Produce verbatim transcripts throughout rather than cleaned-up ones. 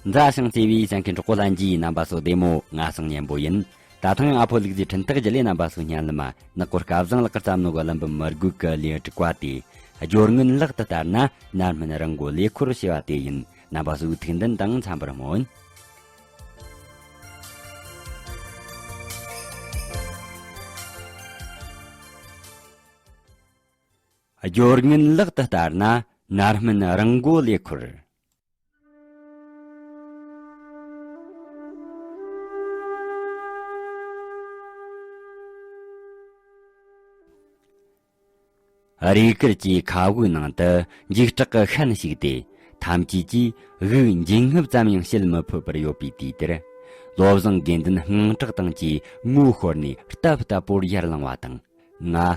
མཛའ་ཞིང་བརྩེ་བའི་གསན་མཁན་གྲོགས་པོ་ལྷན་རྒྱས་རྣམ་པ་ཚོ་བདེ་མོ། ང་སང་ཉན་པོ་ཡིན། ད་ཐེངས་ཨ་ཕོ་ལུག་རྫིའི་འཕྲིན་ཐག་བརྒྱུད་ལས་རྣམ་པ་ཚོ་སྙན་ལམ་ནག་པོ་སྐལ་བཟང་ལགས་ཀྱིས་བརྩམས་ནོ་གི་ཀླུ་འབུམ་མི་རྒོད་ཀྱི་ལེའུ་དྲུག་པ་དེ། སྦྱོར་དངོས་ལག་ཏུ་བསྟར་ན་མནར་སྨིན་རང་མགོ་ལས་འཁོར་ཞེས་པ་དེ་ཡིན། རྣམ་པ་ཚོས་ཐུགས་འདུན་དང་འཚམས་པར་སྨོན། སྦྱོར་དངོས་ལག་ཏུ་བསྟར་ན་མནར་སྨིན་རང་མགོ་ལས་འཁོར། རུས་སྐེད་ཀྱི་ཁ་དབུགས་ནང་དུ་འཇིགས་སྐྲག་གི་ཤན་ཞིག་སྟེ། ཐམས་ཅད་ཀྱིས་དབུགས་འབྱིན་རྔུབ་ཙམ་ཡང་བྱེད་མི་ཕོད་པར་ཡོད་པའི་དུས་དེར། བློ་བཟང་དགེ་འདུན་དངངས་སྐྲག་དང་བཅས་ངོ་ཤོར་ནས་རྟབ་རྟབ་པོར་ཡར་ལངས་པ་དང་། ང་།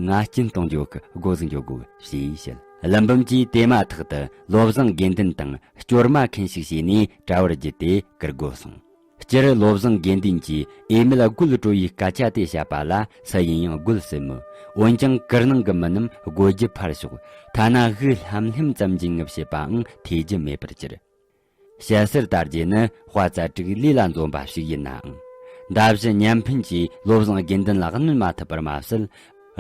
ང་སྐྱིན་གཏོང་རྒྱུ་གི་སྒོ་ཟིག་འགྱོ་དགོས་ཞེས་བཤད། ཀླུ་འབུམ་གྱིས་དེ་མ་ཐག་ཏུ་བློ་བཟང་དགེ་འདུན་དང་སྐྱོར་མ་མཁན་ཞིག་བྱས་ནས་གྲྭ་བར་བརྒྱུད་དེ་བཀུར་དགོས་སོང་། སྤྱིར་བློ་བཟང་དགེ་འདུན་གྱིས་འོས་མེད་དགོད་བྲོ་བའི་སྐད་ཆ་དེ་བཤད་པ་ལ་སུ་ཡིན་ཡང་དགོད་སྲིད་མོད། འོན་ཀྱང་ཀུར་ནང་གི་མི་རྣམས་དགོད་རྒྱུ་ཕར་ཞོག་ཐ་ན་དབུགས་ལྷམ་ལྷེམ་ཙམ་འབྱིན་རྔུབ་བྱེད་པའང་ཐོས་རྒྱུ་མེད་པར་གྱུར། སྐྱ་སེར་དར་རྒྱས་ནི་དཔའ་རྩལ་དྲུག་ལས་ལ་འཛོམས་པ་ཞིག་ཡིན་ནའང་། མདའ་བཞི་བརྙན་འཕེན་གྱིས་བློ་བཟང་དགེ་འདུན་ལ་གནོད་མ་ཐུབ་པར་མ་ཟད།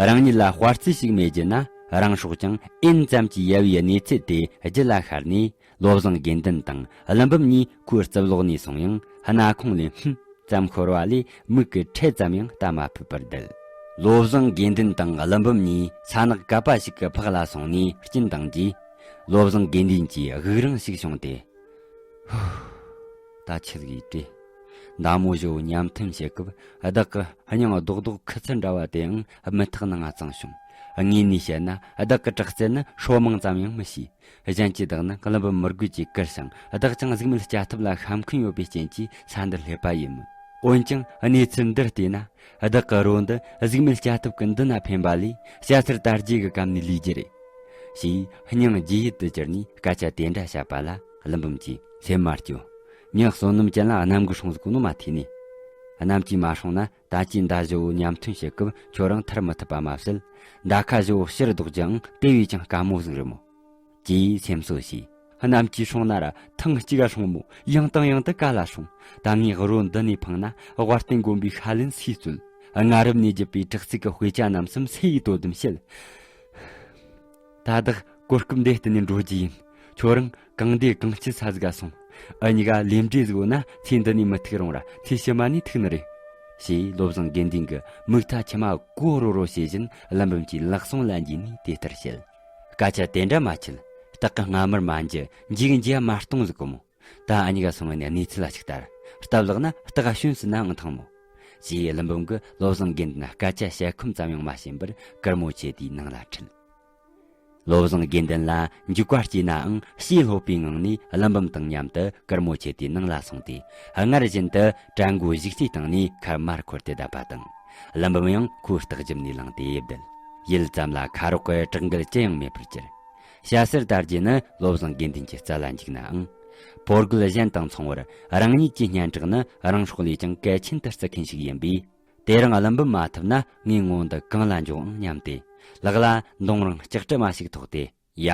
རང་ཉིད་ལ་དཔའ་རྩལ་ཞིག་མེད་རྒྱུ་ན་རང་སྲོག་ཀྱང་ཨེན་ཙམ་གྱིས་ཡལ་བའི་གནས་ཚུལ་དེ་རྒྱུད་ལ་ཤར་ནས། བློ་བཟང་དགེ་འདུན་དང་ཀླུ་འབུམ་གཉིས་ཁོའི་རྩིབ་ལོགས་ནས་སོང་ཡང་། སྣ་ཁུང་ལས་ཧུམ་ཙམ་ཤོར་བ་ལས་མིག་གི་ཕྲད་ཙམ་ཡང་བལྟ་མ་ཕོད་པར་བསྡད། བློ་བཟང་དགེ་འདུན་དང་ཀླུ་འབུམ་གཉིས་ས་ནག་གད་པ་ཞིག་གི་ཕག་ལ་སོང་ནས་གཅིན་བཏང་རྗེས། བློ་བཟང་དགེ་འདུན་གྱིས་དབུགས་རིང་ཞིག་བྱུང་སྟེ། ཧུ། ད་ཆི་ཟིག་ཡིན་དྲེ། མདའ་མོ་བཞི་བོ་མཉམ་ཐོན་བྱེད་སྐབས་བདག་གི་སྙིང་རྡོག་རྡོག་ཁུ་ཚུར་འདྲ་བ་དེའང་མི་ཐག་ནང་ང་བཙངས་བྱུང་། དངོས་ནས་བཤད་ན་བདག་གི་དྲག་རྩལ་ནི་ཧྲོ་མང་ཙམ་ཡང་མི་ཤེས། གཞན་གྱིས་བདག་ནི་ཀླུ་འབུམ་མི་རྒོད་ཀྱིས་བཀུར་ཞིང་། བདག་ཀྱང་གཟུགས་མེད་སྐྱ་ཐབས་ལ་ཤ་མཁན་ཡོད་པའི་རྐྱེན་གྱིས་ས་འདིར་སླེབས་པ་ཡིན་མོད། འོན་ཀྱང་གནས་ཚུལ་འདི་བལྟས་ན། བདག་གི་རོ་འདི་གཟུགས་མེད་སྐྱ་ཐབས་ཀྱི་མདུན་ན་འཕེན་པ་ལས་སྐྱ་སེར་དར་རྒྱས་ཀྱི་གམ་ནས་ལུས་རྒྱུ་རེད། ཞེས་སྙིང་རྗེ་ཡུལ་དུ་གྱུར་ནས་སྐད་ཆ་དེ་འདྲ་བཤད་པ་ལ། ཀླུ་འབུམ་གྱིས། སེམས་མ་སྐྱོ། མྱི་བསོད་ནམས་ཅན་ལ་གནམ་གྱི་སྲུང་ཟིག་གོ་ནོ་མ་ཐེ་ནི། གནམ་གྱིས་མ་སྲུང་ན་ད་ཅི་མདའ་བཞི་བོ་མཉམ་ཐོན་བྱེད་སྐབས་ཁྱོད་རང་ཐར་མི་ཐུབ་པ་མ་ཟད། མདའ་ཁ་བཞི་བོ་ཕྱིར་ལྡོག་རྒྱུའང་དེ་བས་ཀྱང་དཀའ་མོ་ཟིག་རེད་མོ། ཅེས་སེམས་གསོ་བྱས། གནམ་གྱིས་སྲུང་ན་ར་ཐེངས་གཅིག་ག་སྲུང་མོ། ཡང་དང་ཡང་དུ་ག་ལ་སྲུང་། ད་ངས་རོ་འདི་ནས་འཕངས་ན་དབལ་སྟེང་དགོན་པའི་ཤ་ལན་སུས་རྩོད། སྔ་རབས་ནས་བརྒྱུད་པའི་དྲག་རྩལ་གྱི་དཔེ་ཆ་རྣམས་སམ་སུ་ཡིས་དོ་དམ་བྱེད། ད་བདག་གོ་སྐབས་འདི་བསྟུན་ནས་འགྲོ་རྒྱུ་ཡིན། ཁྱོད་རང་གང་འདི་གང་སྐྱིད་ས་ཟིག་ག་སོང་། འུ་གཉིས་ཀ་ལས་འབྲས་ཟིག་ཡོད་ན་ཚེ་འདི་ནས་མི་ཐུག་རུང་ར་ཚེ་ཕྱི་མ་ནས་ཐུག་ནི་རེད། ཞེས་བློ་བཟང་དགེ་འདུན་གྱི་མིག་མཐའ་མཆི་མ་གོ་རོ་རོ་བྱེད་བཞིན་ཀླུ་འབུམ་གྱི་ལག་ཟུང་ལ་འཇུས་ནས་དེ་ལྟར་བཤད། སྐད་ཆ་དེ་འདྲ་མ་བྱེད། སྟག་གི་རྔ་མར་མ་འཇུ། འཇིག་འཇིག་མ་གཏོང་ཟིག་གོ་མོ། ད་འུ་གཉིས་ཀ་སོང་ངས་ནས་གནས་ཚུལ་ལ་ཞིག་ལྟ། སྟབས་ལེགས་ན་སྟག་ག་ཞོན་ཟིན་ནའང་ཐང་མོ། ཞེས་ཀླུ་འབུམ་གྱིས་བློ་བཟང་དགེ་འདུན་ལ་སྐད་ཆ་བཤད་ཁོམ་ཙམ་ཡང་མ་བྱིན་པར་དཀར་མོ་ཆེ་དེའི་ནང་ལ་ཁྲིད། བློ་བཟང་དགེ་འདུན་ལ་འཇུག་པ་སྐྱེས་ནའང་ཞེ་སློབ་པའི་ངང་ནས་ཀླུ་འབུམ་དང་མཉམ་དུ་དཀར་མོ་ཆེ་དེའི་ནང་ལ་སོང་སྟེ། སྔར་བཞིན་དུ་གྲལ་མགོ་བཞུགས་ཚེ་བཏང་ནས་ཁ་མར་འཁོར་ཏེ་བསྡད་པ་དང་། ཀླུ་འབུམ་ཡང་ཁོའི་ལྟག་རྒྱབ་ནས་ལངས་ཏེ་བསྡད། ཡུད་ཙམ་ལ་ཁ་རོག་གི་གྲགས་འགུལ་ཅི་ཡང་མེད་པར་གྱུར། སྐྱ་སེར་དར་རྒྱས་ནི་བློ་བཟང་དགེ་འདུན་གྱི་རྩ་ལ་འཇུག་ནའང་། ཕོ་རྒོད་གཞན་དང་མཚུངས་པར་རང་ཉིད་ཀྱི་སྙན་གྲགས་ནི་རང་སྲོག་ལས་ཀྱང་གལ་ཆེན་དུ་བརྩི་མཁན་ཞིག་ཡིན་པས། དེ་རིང་ཀླུ་འབུམ་མ་ཐུབ་ན་ངའི་ངོ་འདི་གང་ལ་འཇོག་ཨང་སྙམ་སྟེ། ལག་ལ་མདུང་རིང་ལྕགས་གྲི་མ་ཞིག་ཐོགས་ཏེ། ཡ།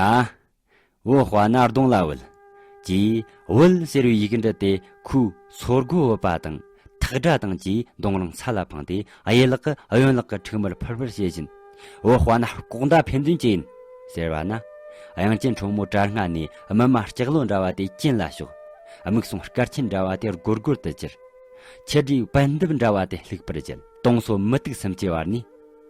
བོད་དཔའ་ན་གདོང་ལ་བུད། ཅེས་བུད་ཟེར་བའི་ཡིག་འབྲུ་དེ་ཁོའི་སོར་སྒོ་བུད་པ་དང་ཐག་སྒྲ་དང་བཅས་མདུང་རིང་ས་ལ་འཕངས་ཏེ། གཡས་ལག་གིས་གཡོན་ལག་གི་ཕྲུག་མར་ཕུར་ཕུར་བྱེད་བཞིན། བོད་དཔའ་ན་ལྐོག་མདའ་འཕེན་དོན་ཅི་ཡིན། ཟེར་བ་ན། དབྱངས་ཅན་ཁྲོ་མོ་དྲ་སྔ་ནས་སྨིན་མ་ལྕགས་ལོ་འདྲ་བ་དེ་གྱེན་ལ་ཞོག་དམིགས་སུང་སྐར་ཆེན་འདྲ་བ་དེ་སྒོར་སྒོར་དུ་གྱུར། ཆུ་དྲིའི་པད་འདབ་འདྲ་བ་དེ་ལྷུག་པར་གྱུར། དུང་སོ་མུ་ཏིག་སུམ་ཅུའི་བར་ནས།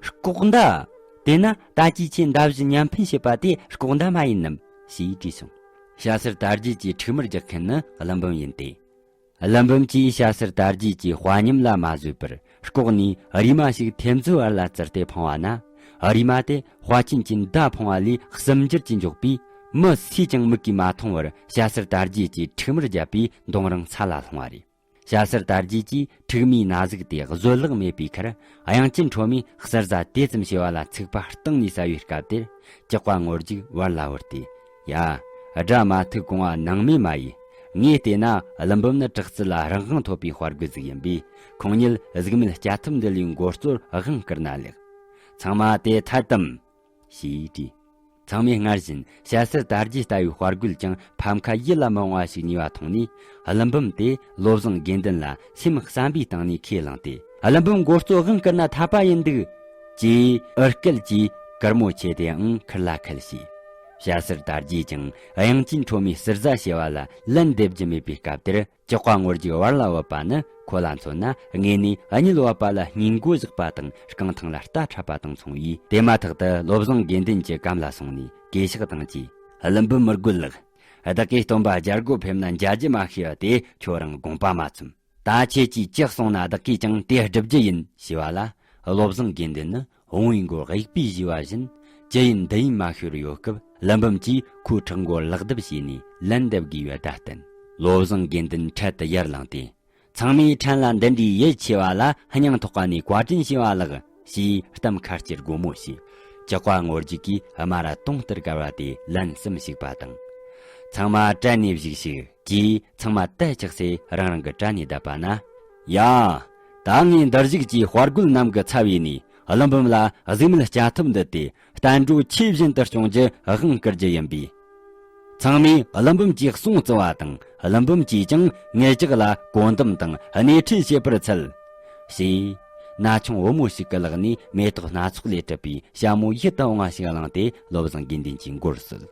ལྐོག་མདའ། དེ་ན་ད་ཅི་ཁྱེད་མདའ་བཞི་མཉམ་འཕེན་བྱེད་པ་དེ་ལྐོག་མདའ་མ་ཡིན་ནམ། ཞེས་དྲིས་བྱུང་། སྐྱ་སེར་དར་རྒྱས་ཀྱི་ཕྲུག་མར་རྒྱག་མཁན་ནི་ཀླུ་འབུམ་ཡིན་ཏེ། ཀླུ་འབུམ་གྱིས་སྐྱ་སེར་དར་རྒྱས་ཀྱི་དཔའ་ཉམས་ལ་མ་བཟོད་པར་ལྐོག་ནས་རིལ་མ་ཞིག་ཐེམ་མཛོའི་བར་ལ་བཙིར་ཏེ་འཕངས་པ་ན། རིལ་མ་དེ་དཔའ་ཆེན་གྱི་མདའ་འཕངས་པ་ལས་གསུམ་འགྱུར་གྱིས་མགྱོགས་པས། མི་སུས་ཀྱང་མིག་གིས་མ་མཐོང་བར་སྐྱ་སེར་དར་རྒྱས་ཀྱི་ཕྲུག་མར་བརྒྱབ་པས་མདུང་རིང་ས་ལ་ལྷུང་བ་རེད། སྐྱ་སེར་དར་རྒྱས་ཀྱིས་ཕྲུག་མའི་ན་ཟུག་དེ་བཟོད་གླགས་མེད་པའི་ཁར། དབྱངས་ཅན་ཁྲོ་མོས་ཟུར་ཟ་དེ་ཙམ་བྱས་པ་ལ་ཚིག་པ་གཏིང་ནས་ཟ་བའི་སྐབས་དེར། ལྕགས་པ་ངོ་རྒྱུག་བར་ལ་བུར་ཏེ། ཡ། དགྲ་མ་ཐུག་གོང་བ་ནང་མེད་མ་ཡིན། ངས་བལྟས་ན་ཀླུ་འབུམ་ནི་དྲག་རྩལ་ལ་རང་དབང་ཐོབ་པའི་དཔའ་རྒོད་ཟིག་ཡིན་པས། ཁོང་ཉིད་གཟུགས་མེད་སྐྱ་ཐབས་འདི་ལས་མགོ་གཙོར་དབང་བསྐུར་ན་ལེགས། ཚང་མ་དེ་ཐད་དམ། ཞེས་དྲིས། ཚང་མས་སྔར་བཞིན་ཞྭ་སེར་དར་རྒྱས་ལྟ་བུའི་དཔའ་རྒོད་ཀྱང་ཕམ་ཁ་ཡིད་ལ་མི་འོང་བ་ཞིག་ཉོས་པ་མཐོང་ནས། ཀླུ་འབུམ་དེ་བློ་བཟང་དགེ་འདུན་ལ་སེམས་བསམ་པའི་སྟེང་ནས་ཁས་བླངས་ཏེ། ཀླུ་འབུམ་མགོ་གཙོ་དབང་བསྐུར་ན་འཐད་པ་ཡིན་འདུག་ཅེས་ཨུ་སྐད་ཀྱིས་དཀར་མོ་ཆེ་དེའང་ཁུར་ལ་ཁུར་བྱས། ཞྭ་སེར་དར་རྒྱས་ཀྱང་དབྱངས་ཅན་ཁྲོ་མོའི་ཟུར་ཟ་བྱས་པ་ལ་ལན་འདེབས་རྒྱུ་མེད་པའི་སྐབས་དེར། ལྕགས་པ་ངོ་རྒྱུག་བར་ལ་བབས་པ་ནི་ཁོ་ལ་མཚོན་ན། དངོས་ནས་གཉིད་བབས་པ་ལ་སྙིང་མགོ་བཞག་པ་དང་རྐང་ཐང་ལ་རྟ་འཁྲབ་པ་དང་མཚུངས་པས། དེ་མ་ཐག་ཏུ་བློ་བཟང་དགེ་འདུན་གྱི་གམ་ལ་སོང་ནས་གུས་ཕྱག་དང་བཅས། ཀླུ་འབུམ་མི་རྒོད་ལགས། བདག་གིས་སྟོན་པ་རྒྱལ་སྒོ་ཕེབས་ན་མཇལ་རྒྱུ་མ་ཤེས་པ་དེ་ཁྱོད་རང་དགོངས་པ་མ་ཚོམ། ད་ཁྱེད་ཀྱིས་ཅི་གསུངས་ན་བདག་གིས་ཀྱང་དེ་སྒྲུབ་རྒྱུ་ཡིན་ཞེས་པ་ལ། བློ་བཟང་དགེ་འདུན་ནི་བོང་བུའི་མགོར་དབྱུག་པས་གཞུས་པ་བཞིན་ཅི་ཡིན་འདི་ཡིན་མ་ཤོར་ཡོད་སྐབས། ཀླུ་འབུམ་གྱིས་ཁོའི་ཕྲག་མགོར་ལག་རྡེབ་བྱས་ནས་ལན་འདེབས་དགོས་པའི་བརྡ་བསྟན། བློ་བཟང་དགེ་འདུན་འཕྲལ་དུ་ཡར་ལངས་ཏེ། ཚང་མས་ཕྲན་ལ་འདི་འདྲའི་ཡིད་ཆེས་པ་ལ་སྙིང་ཐག་པ་ནས་བཀའ་དྲིན་ཞུ་བ་ལགས་ཞེས་གཏམ་ཁ་སྐྱེར་སྒོ་མོ་བྱས། ལྕགས་པ་ངོ་རྒྱུག་གིས་དམར་དུང་ལྟར་དཀར་བ་དེ་ལན་གསུམ་ཞིག་པ་དང་། ཚང་མ་དྲན་ནས་བཞུགས་ཤིག་ཅེས་ཚང་མ་དལ་ཆགས་སེ་རང་རང་གི་གྲལ་ནས་བསྡད་པ་ན། ཡ། ད་ངས་འདིར་བཞུགས་ཀྱི་དཔའ་རྒོད་རྣམས་ཀྱི་ཚབ་ཡིན་ནས། ཀླུ་འབུམ་ལ་གཟུགས་མེད་སྐྱ་ཐབས་འདི་སྟེ་བསྟན་འགྲོ་ཆོས་བཞིན་དུ་སྐྱོང་རྒྱུ་དབང་བསྐུར་རྒྱུ་ཡིན་པས། ཚང་མས་ཀླུ་འབུམ་གྱི་གསུང་བརྩི་བ་དང་། ཀླུ་འབུམ་གྱིས་ཀྱང་ངེད་ཅག་ལ་བཀོད་འདོམས་དང་སྣེ་ཁྲིད་བྱེད་པར་འཚལ། ཞེས། ན་ཆུང་བུ་མོ་ཞིག་གི་ལག་ནས་མེ་ཏོག་སྣ་ཚོགས་ལས་གྲུབ་པའི་ཞྭ་མོ་ཡིད་དུ་འོང་བ་ཞིག་བླངས་ཏེ་བློ་བཟང་དགེ་འདུན་གྱི་མགོར་གསོལ།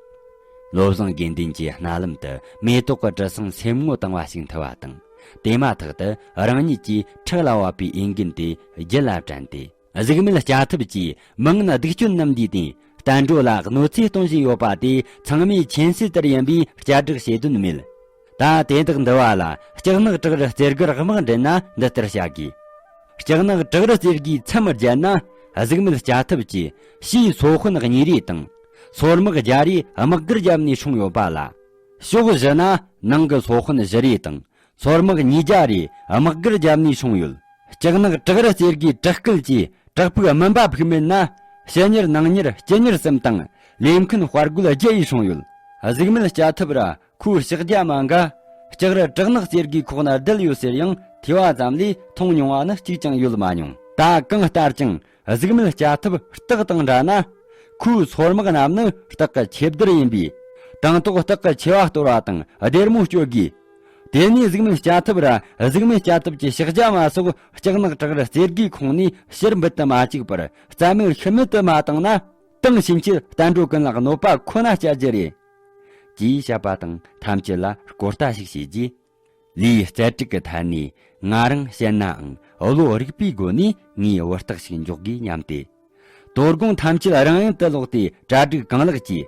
བློ་བཟང་དགེ་འདུན་གྱི་སྣ་ལམ་དུ་མེ་ཏོག་གི་དྲི་བསུང་སེམས་ངོ་དྭངས་པ་ཞིག་འཐིབས་པ་དང་། དེ་མ་ཐག་ཏུ་རང་ཉིད་ཀྱི་ཕྲག་ལ་བབས་པའི་འོས་འགན་དེ་རྒྱུད་ལ་དྲན་ཏེ། གཟུགས་མེད་སྐྱ་ཐབས་ཀྱིས་མི་ངན་སྡིག་སྤྱོད་རྣམས་འདུས་ཏེ་བསྟན་འགྲོ་ལ་གནོད་འཚེ་གཏོང་བཞིན་ཡོད་པ་དེ་ཚང་མས་མཁྱེན་གསལ་ལྟར་ཡིན་པས་བསྐྱར་བསྒྲགས་བྱེད་དོན་མེད། ད་དེ་དག་འདུལ་བ་ལ་ལྕགས་ནག་བྲག་རི་རྩེ་དགུར་དམག་འདྲེན་ན་འདི་ལྟར་བྱ་དགོས། ལྕགས་ནག་བྲག་རི་རྩེ་དགུའི་མཚམས་བརྒྱད་ན་གཟུགས་མེད་སྐྱ་ཐབས་ཀྱིས་ཕྱིའི་སོ་དཔོན་གཉིས་རེ་དང་། སོར་དམག་བརྒྱ་རེ་དམག་སྒར་བརྒྱབ་ནས་སྲུང་ཡོད་པ་ལ། ཕྱོགས་བཞི་ན་ནང་གི་སོ་དཔོན་བཞི་རེ་དང་། སོར་དམག་ཉིས་བརྒྱ་རེ་དམག་སྒར་བརྒྱབ་ནས་སྲུང་ཡོད། ལྕགས་ནག་བྲག་རི་རྩེ་དགུའི་བྲག་སྐུལ་གྱི་བྲག་ཕུག་སྨིན་པ་ཕུག་མེད་ན། ཕྱི་གཉེར་ནང་གཉེར་སྤྱི་གཉེར་གསུམ་དང་ལས་མཁན་དཔའ་རྒོད་བརྒྱ་ཡིས་སྲུང་ཡོད། གཟུགས་མེད་སྐྱ་ཐབས་ར་ཁོའི་ཕྱག་རྒྱ་མ་འགའ། ལྕགས་རི་བྲག་ནག་རྩེ་དགུའི་ཁོག་ན་བསྡད་ཡོད་ཟེར་ཡང་ཐོས་པ་ཙམ་ལས་མཐོང་མྱོང་བ་ནི་གཅིག་ཀྱང་ཡོད་མ་མྱོང་། ད་གང་ལྟར་ཀྱང་གཟུགས་མེད་སྐྱ་ཐབས་སྟག་དང་འདྲ་ན། ཁོའི་སོར་དམག་རྣམས་ནི་སྟག་གི་ཆེ་བསྡུར་ཡིན་པས། དང་ཐོག་སྟག་གི་ཆེ་བ་གཏོར་བ་དང་སྡེར་མོ་གཅོད་དགོས། དེ་ནས་གཟུགས་མེད་སྐྱ་ཐབས་ར་གཟུགས་མེད་སྐྱ་ཐབས་ཀྱི་ཕྱག་རྒྱ་མ་སོགས་ལྕགས་ནག་བྲག་རི་རྩེ་དགུའི་ཁོངས་ནས་ཕྱིར་འབུད་དུ་མ་བཅུག་པར་རྩ་མེད་ཤི་མེད་དུ་མ་བཏང་ན། དེང་ཕྱིན་ཆད་བསྟན་འགྲོ་ཀུན་ལ་གནོད་པ་ཁོ་ན་སྐྱེལ་རྒྱུ་རེད། ཅེས་བཤད་པ་དང་ཐམས་ཅད་ལ་སྐོར་ལྟ་ཞིག་བྱས་རྗེས། ལུས་རྩལ་དྲུག་གི་ཐད་ནས་ང་རང་བཤད་ནའང་བློ་རིག་པའི་སྒོ་ནས་ངས་བུ་རྟགས་ཤིག་འཇོག་དགོས་སྙམ་སྟེ། དོ་དགོང་ཐམས་ཅད་རང་ཡུལ་དུ་ལོག་སྟེ་གྲ་སྒྲིག་གང་ལེགས་ཀྱིས།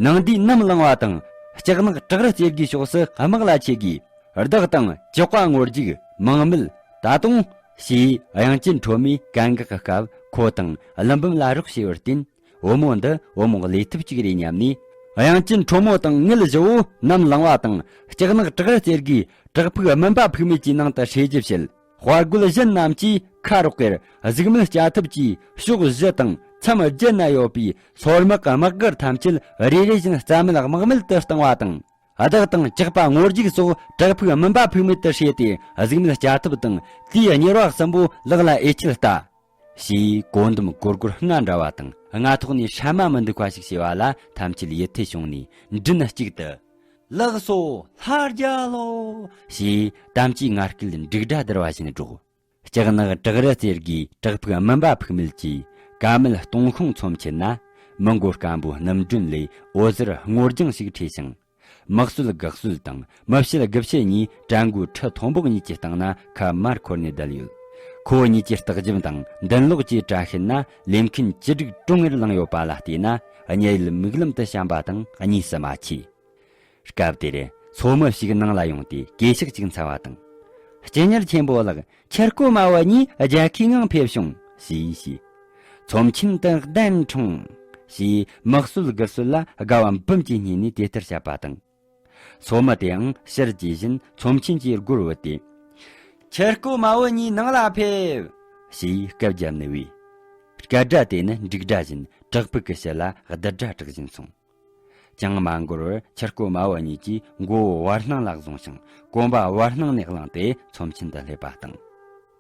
ནང་དུས་ནམ་ལངས་པ་དང་ལྕགས་ནག་བྲག་རི་རྩེ་དགུའི་ཕྱོགས་སུ་དམག་ལ་ཆས་དགོས། བདག་དང་ལྕགས་པ་ངོ་རྒྱུག་མང་མེད་ད་དུང་། ཞེས་དབྱངས་ཅན་ཁྲོ་མོས་གན་འགག་གི་སྐབས་ཁོ་དང་ཀླུ་འབུམ་ལ་རོགས་བྱས་པར་བརྟེན། བུ་མོ་འདི་བུ་མོ་ལས་ཐུབ་ཅིག་རེད་སྙམ་ནས། དབྱངས་ཅན་ཁྲོ་མོ་དང་ངེད་བཞི་བོ་ནམ་ལངས་པ་དང་ལྕགས་ནག་བྲག་རི་རྩེ་དགུའི་བྲག་ཕུག་སྨིན་པ་ཕུག་མེད་ཀྱི་ནང་དུ་བསྲེས་རྒྱུ་བྱེད། དཔའ་རྒོད་གཞན་རྣམས་ཀྱིས་ཁ་རོག་གེར་གཟུགས་མེད་སྐྱ་ཐབས་ཀྱི་ཕྱོགས་བཞི་དང་མཚམས་བརྒྱད་ན་ཡོད་པའི་སོར་དམག་དམག་སྒར་ཐམས་ཅད་རེ་རེ་བཞིན་རྩ་མེད་དམག་མེད་དུ་བཏང་བ་དང་། བདག་དང་ལྕགས་པ་ངོ་རྒྱུག་སོགས་བྲག་ཕུག་སྨིན་པ་ཕུག་མེད་དུ་བསྲེས་ཏེ་གཟུགས་མེད་སྐྱ་ཐབས་དང་དེའི་གཉེར་བ་གསུམ་པོ་ལག་ལ་འོས་ཆད་ལྟ། ཞེས་བཀོད་འདོམས་སྒོར་སྒོར་ལྔ་འདྲ་བ་དང་སྔ་ཐོག་ནས་ཧྲ་མ་མི་འདུག་པ་ཞིག་བྱས་པ་ལ་ཐམས་ཅད་ཡིད་ཐེ་བྱུང་ནས་མགྲིན་གཅིག་ཏུ། ལགས་སོ། ལྷ་རྒྱལ་ལོ། ཞེས་དམ་ཅན་ང་རྒྱལ་འབྲུག་སྒྲ་བསྡུར་བ་བཞིན་སྒྲོག་ལྕགས་ནག་བྲག་རི་རྩེ་དགུའི་བྲག་ཕུག་སྨིན་པ་ཕུག་མེད་ཀྱི་ཀ་མད་སྟོང་ཤོང་ཚོམས་ཆེན་ན། མི་མགོ་སྐམ་པོ་སྣུམ་སྒྲོན་ལས་འོད་ཟེར་སྔོ་ལྗང་ཞིག་འཕྲོས་ཤིང་། མི་གསོད་དགུ་གསོད་དང་མི་བཤད་དགུ་བཤད་གཉིས་བྲན་མགོ་ཁྲི་མཐོན་པོ་གཉིས་ཀྱི་སྟེང་ན་ཁ་མར་འཁོར་ནས་བསྡད་ཡོད། ཁོ་གཉིས་ཀྱི་སྟག་ལྗིམ་དང་མདུན་ལོགས་ཀྱི་དྲ་ཤིན་ན་ལས་མཁན་བཅུ་དྲུག་གྲོང་ངེར་ལངས་ཡོད་པ་ལ་བལྟས་ན། གཉིད་མིག་ལམ་དུ་བྱམས་པ་དང་གཉིས་སུ་མ་མཆིས། སྐབས་དེར་སོ་མི་ཞིག་ནང་ལ་ཡོང་སྟེ་གུས་ཕྱག་ཅིག་འཚལ་བ་དང་། སྤྱི་གཉེར་ཆེན་པོ་ལགས། ཁྱེད་སྐུ་མ་བུ་གཉིས་རྒྱལ་ཁའི་ངང་ཕེབས་བྱུང་། ཞེས་ཞུས། ཚོམས་ཆེན་དུ་གདན་འཁྲུངས། ཞེས་མི་གསོད་དགུ་གསོད་ལ་དགའ་བ་འབུམ་གྱིས་བརྙེས་ནས་དེ་ལྟར་བཤད་པ་དང་། སོ་མི་དེའང་ཕྱིར་རྗེས་བཞིན་ཚོམས་ཆེན་གྱི་སྒོར་བུད་དེ། ཁྱེད་སྐུ་མ་བུ་གཉིས་ནང་ལ་ཕེབས། ཞེས་སྐད་བརྒྱབ་ནས་བོས། སྐད་སྒྲ་དེ་ནི་འབྲུག་སྒྲ་བཞིན་བྲག་ཕུག་གི་ཕྱི་ལ་རྡུལ་སྒྲ་གྲགས་བཞིན་སོང་། ཅང་མ་འགོར་བར་ཁྱེད་སྐུ་མ་བུ་གཉིས་ཀྱིས་མགོ་བོ་བར་སྣང་ལ་བཟུང་ཞིང་གོམ་པ་བར་སྣང་ནས་བླངས་ཏེ་ཚོམས་ཆེན་དུ་སླེབས་པ་དང་།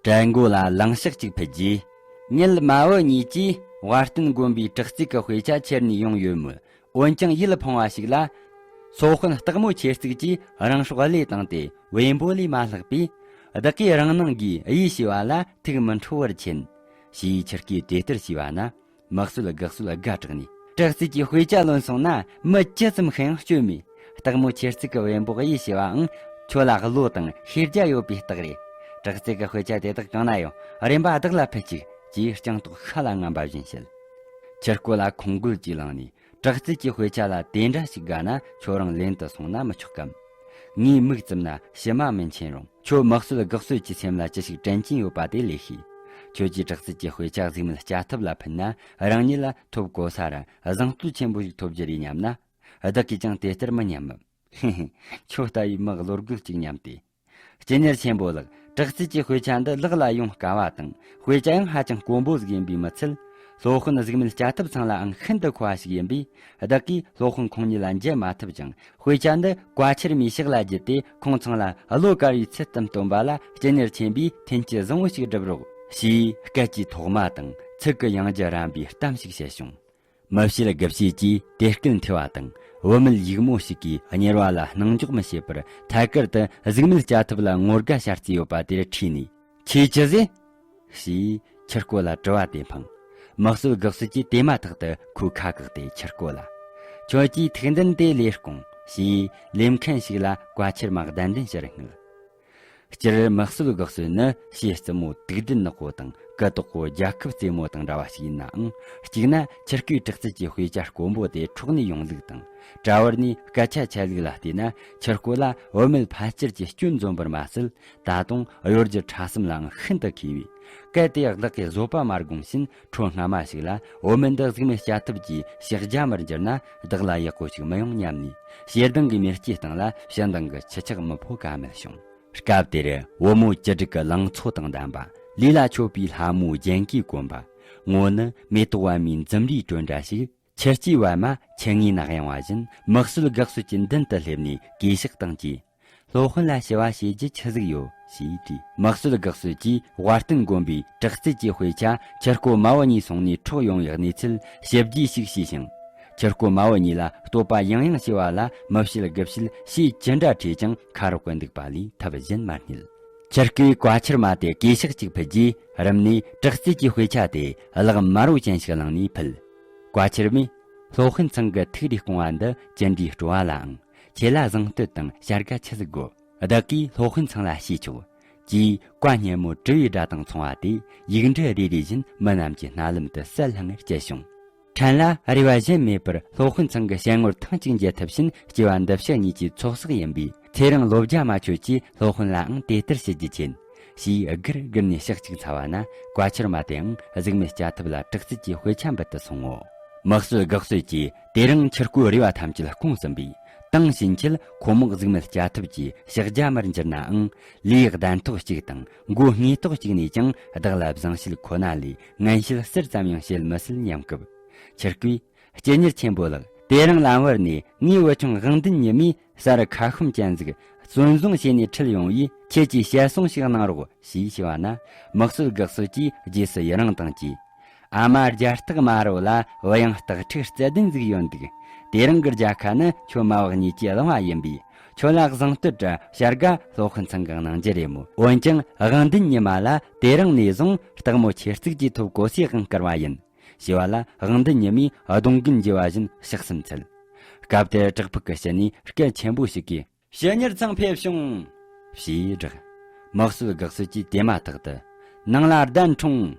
གྲལ་མགོ་ལ་ལངས་ཕྱག་ཅིག་ཕུལ་རྗེས། ངེད་མ་བུ་གཉིས་ཀྱིས་བ་དན་དགོན་པའི་དྲག་རྩལ་གྱི་དཔེ་ཆ་ཁྱེར་ནས་ཡོང་ཡོད་མོད། འོན་ཀྱང་ཡིད་ཕངས་པ་ཞིག་ལ། སློབ་དཔོན་སྟག་མོ་ཆེ་གཙིགས་ཀྱིས་རང་སྲོག་བློས་བཏང་སྟེ་བེམ་པོ་ལས་མ་ལྷག་པས། བདག་གིས་རང་སྣང་གིས་ཡིད་ཆེས་པ་ལ་ཐུགས་མི་ཁྲོ་བར་མཁྱེན། ཞེས་ཆུ་རྐུས་དེ་ལྟར་ཞུས་པ་ན། མི་གསོད་དགེ་གསོད་དགའ་དྲགས་ནས། དྲག་རྩལ་གྱི་དཔེ་ཆ་ལོན་སོང་ན་མི་ཇི་ཙམ་ཤི་ཡང་སྐྱོན་མེད། སྟག་མོ་ཆེ་གཙིགས་ཀྱི་བེམ་པོ་ཡིད་ཆེས་པའང་ཁྱོད་ལ་བློ་དང་ཤེས་རྒྱ་ཡོད་པའི་རྟགས་རེད། དྲག་རྩལ་གྱི་དཔེ་ཆ་དེ་དག་གང་ན་ཡོད། རིམ་པ་བདག་ལ་ཕུལ་ཅིག་ཅེས་སྤྱང་ལྟོགས་ཤ་ལ་རྔམ་པ་བཞིན་བཤད། ཆུ་རྐོ་ལ་ཁོང་རྒོལ་གྱིས་ལངས་ནས། དྲག་རྩལ་གྱི་དཔེ་ཆ་ལ་དེ་འདྲ་ཞིག་དགའ་ན་ཁྱོད་རང་ལེན་དུ་སོང་ན་མི་ཆོག་གམ། ངའི་མིག་བཙུམ་ན་ཕྱི་མ་མི་མཁྱེན་རུང་། ཁྱོད་མི་གསོད་དགེ་གསོད་ཀྱི་སེམས་ལ་ཅི་ཞིག་དྲན་གྱིན་ཡོད་པ་དེ་ལས་ཤེས། ཁྱོད་ཀྱིས་དྲག་རྩལ་གྱི་དཔེ་ཆ་གཟིགས་མོ་སྐྱ་ཐབས་ལ་ཕུལ་ན། རང་ཉིད་ལ་ཐོབ་གོ་ས་ར་བཟང་བསྟོད་ཆེན་པོ་ཞིག་ཐོབ་རྒྱུ་རེད་སྙམ་ན། བདག་གིས་ཀྱང་དེ་ལྟར་མི་སྙམ་མོད། ཧེ་ཧེ། ཁྱོད་ལྟ་བུའི་མི་བློ་རྒོད་ཅིག་སྙམ་སྟེ། སྐྱེས་ཉར་ཆེན་པོ་ལགས། དྲག་རྩལ་གྱི་དཔེ་ཆ་འདི་ལག་ལ་ཡོང་དཀའ་བ་དང་། དཔེ་ཆ་ཡང་ཧ་ཅང་དཀོན་པོ་ཟིག་ཡིན་པས་མི་ཚད། སློབ་དཔོན་གཟིགས་མོ་སྐྱ་ཐབས་ཚང་ལའང་ཤིན་ཏུ་མཁོ་བ་ཞིག་ཡིན་པས། བདག་གིས་སློབ་དཔོན་ཁོང་ཉིད་ལ་མཇལ་མ་ཐུབ་ཅིང་། དཔེ་ཆ་འདི་བཀའ་ཁྱེར་མའི་ཕྱག་ལ་བརྒྱུད་དེ། ཁོང་ཚང་ལ་བློ་དཀར་བའི་ཚུལ་དུ་སྟོན་པ་ལ། སྐྱེས་ཉར་ཆེན་པོས་ཐེན་སྐྱེད་བཟང་བོ་ཞིག་བསྒྲུབས་རོགས། ཞེས་སྐད་ཀྱི་ཐོག་མ་དང་ཚིག་གི་ཡང་རྒྱུ་རམ་པའི་གཏམ་ཞིག་བཤད་བྱུང་། མི་བཤད་དགེ་བཤད་ཀྱིས་དེ་སྐད་འཐེན་པ་དང་། བུད་མེད་ཡུགས་མོ་ཞིག་གིས་གཉེར་བ་ལ་སྣང་འཇོག་མི་བྱེད་པར། ཐད་ཀར་དུ་གཟིགས་མོ་སྐྱ་ཐབས་ལ་ངོ་དགའ་བྱ་རྩིས་ཡོད་པ་དེར་ཁྲིད་ནས། ཁྱོས་ཅི་ཟེར། ཞེས་ཆུ་རྐོ་ལ་དྲི་བ་དེ་འཕངས། མི་གསོད་དགེ་གསོད་ཀྱིས་དེ་མ་ཐག་ཏུ་ཁོའི་ཁ་བཀག་སྟེ་ཆུ་རྐོ་ལ། ཁྱོད་ཀྱིས་ཐུགས་འདུན་དེ་ལས་དཀོན། ཞེས་ལས་མཁན་ཞིག་ལ་བཀའ་ཁྱེར་མ་གདན་འདྲེན་ཕྱིར་བསྔུས། སྤྱིར་མི་གསོད་དགེ་གསོད་ནི་ཕྱིའི་རྩུབ་མོ་དུག་ལྡན་ནག་པོ་དང་སྐུ་དོག་པོ་རྒྱལ་ཁབ་རྩེ་མོ་དང་འདྲ་བ་ཞིག་ཡིན་ནའང་། གཅིག་ན་ཆུ་རྐོའི་དྲག་རྩལ་གྱི་དཔེ་ཆ་དཀོན་པོ་དེ་འཕྲོག་ནས་ཡོང་ལུགས་དང་། གྲྭ་བར་ནས་སྐད་ཆ་འཆད་ལུགས་ལ་བལྟས་ན། ཆུ་རྐོ་ལ་བུད་མེད་ཕལ་སྐྱེར་གྱི་སྐྱོན་འཛོམས་པར་མ་ཟད། ད་དུང་གཡོ་སྒྱུ་ཕྲ་གསུམ་ལའང་ཤིན་ཏུ་མཁས་པས། གལ་ཏེ་བདག་གིས་བཟོད་པ་མ་བསྒོམས་ཕྱིན། འཕྲོ་སྔ་མ་ཞིག་ལ་བུད་མེད་འདི་གཟིགས་མོ་སྐྱ་ཐབས་ཀྱི་ཕྱག་རྒྱ་མར་འགྱུར་ན། བདག་ལ་ཡག་པོ་ཞིག་མི་ཡོང་སྙམ་ནས། ཞེ་སྡང་གི་མེ་ལྕེ་སྟེང་ལ་ཞེ་སྡང་གི་ཁྱི་ཆག་མི་ཕོ་ག་མེད་བྱུང་། སྐབས་དེར་བུ་མོ་བཅུ་དྲུག་གི་ལང་ཚོ་དང་ལྡན་པ། ལུས་ལ་མཆོད་པའི་ལྷ་མོའི་རྒྱན་གྱིས་གོན་པ། ངོ་ནི་མེ་ཏོག་པདྨའི་འཛུམ་རིས་གྲོལ་འདྲ་ཞིག་ཆུ་སྐྱེས་པད་མ་ཆུ་ངོས་ནག་ཡངས་པ་བཞིན། མི་གསོད་དགེ་གསོད་ཀྱི་མདུན་དུ་སླེབས་ནས་གུས་ཕྱག་བཏང་རྗེས། སློབ་དཔོན་ལ་ཞུ་བ་བྱེད་རྒྱུ་ཆི་ཟིག་ཡོད་ཞེས་དྲིས། མི་གསོད་དགེ་གསོད་ཀྱིས་དབའ་རྟུལ་མགོན་པོའི་དྲག་རྩལ་གྱི་དཔེ་ཆ་ཆུ་རྐོ་མ་བུ་གཉིས་སོང་ནས་འཕྲོག་ཡོང་བའི་གནས་ཚུལ་ཞིབ་རྒྱས་ཤིག་ཤེས་ཤིང་། ཆུ་རྐོ་མ་བུ་གཉིས་ལ་བསྟོད་པ་ཡང་ཡང་བྱས་པ་ལ། མི་བཤད་དགེ་བཤད་ཕྱིས་ཅི་འདྲ་ཁྲིད་ཀྱང་ཁ་རོག་གི་འདུག་པ་ལས་ཐབས་གཞན་མ་རྙེད། ཆུ་རྐོས་བཀའ་ཁྱེར་མ་དེ་གུས་ཕྱག་ཅིག་ཕུལ་རྗེས། རིམ་ནས་དྲག་རྩལ་གྱི་དཔེ་ཆ་དེ་གླགས་དམར་པོ་ཅན་ཞིག་བླངས་ནས་ཕུལ། བཀའ་ཁྱེར་མས། སློབ་དཔོན་ཚང་གི་ཐུགས་རེ་སྐོང་བ་འདི་ཅི་འདྲའི་སྤྲོ་བ་ལའང་། ཁྱེད་ལ་གཟེངས་བསྟོད་དང་བྱ་དགའ་ཆི་ཟིག་དགོས། བདག་གིས་སློབ་དཔོན་ཚང་ལ་ཞུས་ཆོག་ཅེས་བཀའ་སྙན་མོ་དྲི་བའི་སྒྲ་དང་མཚུངས་པ་དེ་ཡིག་འབྲུ་རེ་རེ་བཞིན་མི་རྣམས་ཀྱི་སྣ་ལམ་དུ་གསལ་ལྷང་ངེར་སྐྱེས་བྱུང་། ཕྲན་ལ་རེ་བ་གཞན་མེད་པར་སློབ་དཔོན་ཚང་གི་ཞལ་ངོར་ཐེངས་གཅིག་མཇལ་ཐུབ་ཕྱིན། སྐྱེ་བ་འདི་ཕྱི་གཉིས་ཀྱི་ཚོགས་བསགས་ཡིན་པས། ཚེ་རིང་ལོ་བརྒྱ་མ་ཆོད་ཅེས་སློབ་དཔོན་ལའང་དེ་ལྟར་ཞུ་རྒྱུ་མཁྱེན། ཞེས་སྒུར་སྒུར་ནས་ཕྱག་གཅིག་འཚལ་བ་ན། བཀའ་ཁྱེར་མ་དེའང་གཟིགས་མོ་སྐྱ་ཐབས་ལ་དྲག་རྩལ་གྱི་དཔེ་ཆ་འབུལ་དུ་སོང་ངོ་། མི་གསོད་དགེ་གསོད་ཀྱིས་དེ་རིང་ཆུ་རྐོའི་རེ་བ་ཐམས་ཅད་སྐོང་ཟིན་པས། དེང་ཕྱིན་ཆད་ཁོ་མོ་གཟིགས་མོ་སྐྱ་ཐབས་ཀྱི་ཕྱག་རྒྱ་མར་འགྱུར་ནའང་། ལུས་གདན་ཐོག་གཅིག་དང་མགོ་སྔས་ཐོག་གཅིག་ནས་ཀྱང་བདག་ལ་བཟང་བྱེད་ཁོ་ན་ལས་ངན་བྱེད་ཟུར་ཙམ་ཡང་བྱེད་མི་སྲིད་སྙམ་སྐབས། ཆུ་རྐོས། སྐྱེ་གཉེར་ཆེན་པོ་ལགས། དེ་རིང་ལམ་བར་ནས་ངའི་བུ་ཆུང་དབང་ལྡན་ཉི་མས་ས་རུ་ཁ་ཤོམ་ཅན་ཟིག་བཙོན་བཟུང་བྱས་ནས་ཁྲིད་ཡོང་བས། ཁྱེད་ཀྱིས་ཞལ་གསུང་ཞིག་གནང་རོགས་ཞེས་ཞུས་པ་ན། མི་གསོད་དགེ་གསོད་ཀྱིས་རྗེས་སུ་ཡི་རང་དང་བཅས། ཨ་མ་རྒྱ་སྟག་དམར་པོ་ལ་བུ་ཡང་སྟག་ཕྲུག་རྩལ་ལྡན་ཟིག་ཡོད་འདུག་དེ་རིང་གི་རྒྱལ་ཁ་ནི་ཁྱོད་མ་བུ་གཉིས་ཀྱི་བླང་བ་ཡིན་པས། ཁྱོད་ལ་གཟེངས་བསྟོད་ར་བྱ་དགའ་སློབ་དཔོན་ཚང་གིས་གནང་རྒྱུ་རེད་མོད། འོན་ཀྱང་དབང་ལྡན་ཉི་མ་ལ་དེ་རིང་ནས་བཟུང་སྟག་མོ་ཆེ་གཙིགས་ཀྱིས་ཐོབ་གོ་སའི་དབང་བསྐུར་བ་ཡིན། ཞེས་པ་ལ་དབང་ལྡན་ཉི་མས་གདོང་གུན་འགྱེལ་བ་བཞིན་ཕྱག་གསུམ་འཚལ། སྐབས་དེར་བྲག་ཕུག་གི་ཕྱི་ནས་སྐད་ཆེན་པོ་ཞིག་གིས། ཕྱི་ཉར་ཚང་ཕེབས་བྱུང་། ཞེས་བསྒྲགས། མི་གསོད་དགེ་གསོད་ཀྱིས་དེ་མ་ཐག་ཏུ། ནང་ལ་གདན་འཁྲུངས།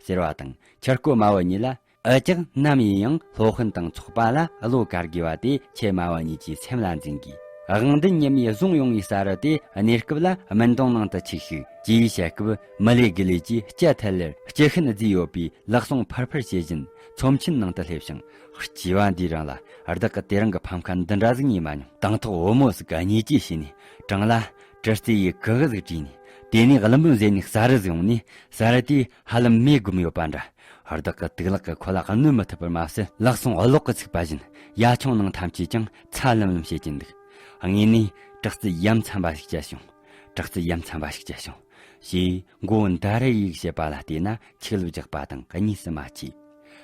ཟེར་བ་དང་ཆུ་རྐོ་མ་བུ་གཉིས་ལ། འུ་ཅག་ནམ་ཡིན་ཡང་སློབ་དཔོན་དང་ཚོགས་པ་ལ་བློ་དཀར་དགོས་པ་དེ་ཁྱེད་མ་བུ་གཉིས་ཀྱི་སེམས་ལ་འཛིན་དགོས། དབང་ལྡན་ཉི་མས་བཟུང་ཡོང་བའི་ས་རུ་དེ་གནས་སྐབས་ལ་སྨན་དོང་ནང་དུ་ཆིག་ཤིག་ཅེས་བཤད་སྐབས། མི་ལས་དགེ་ལས་ཀྱིས་སྐྱ་ཐལ་ལེར་སྐྱི་ཤིན་བརྫིས་ཡོད་པའི་ལག་ཟུང་ཕར་ཕར་བྱེད་བཞིན་ཚོམས་ཆེན་ནང་དུ་སླེབས་ཤིང་། སྐྱེ་བ་འདིའི་རིང་ལ་བདག་གིས་དེ་རིང་གི་ཕམ་ཁ་འདི་འདྲ་ཟིག་རྙེད་མ་མྱོང་། དང་ཐོག་བུ་མོ་ཟིག་གཉིས་ཀྱིས་བྱས་ནས་བྲང་ལ་གྲི་རྩེ་ཡི་གུ་གུ་ཟིག་བྲིས་ནས། དེ་ནས་ཀླུ་འབུམ་ཟེར་ནས་ས་རུ་ཟིག་ཡོང་ནས། ས་རུ་དེ་ཧ་ལམ་མེ་སྒོམ་ཡོད་པ་འདྲ། བདག་གི་དུག་ལག་གིས་ཁོ་ལ་གནོད་མི་ཐུབ་པར་མ་ཟད། ལག་ཟུང་གློག་གིས་ཚིག་པ་བཞིན་ཡ་ཆུང་ནང་ཐམས་ཅད་ཀྱང་ཚ་ལམ་ལམ་བྱེད་ཀྱིན་འདུག་དངོས་གནས་དྲག་རྩལ་ཡ་མཚན་པ་ཞིག་སྤྱད་བྱུང་། དྲག་རྩལ་ཡ་མཚན་པ་ཞིག་སྤྱད་བྱུང་། ཞེས་མགོ་བོ་མདའ་རེ་ཡིག་བྱེད་པ་ལ་བལྟས་ན་ཆིག་ལབ་རྒྱག་པ་དང་གཉིས་སུ་མ་མཆིས།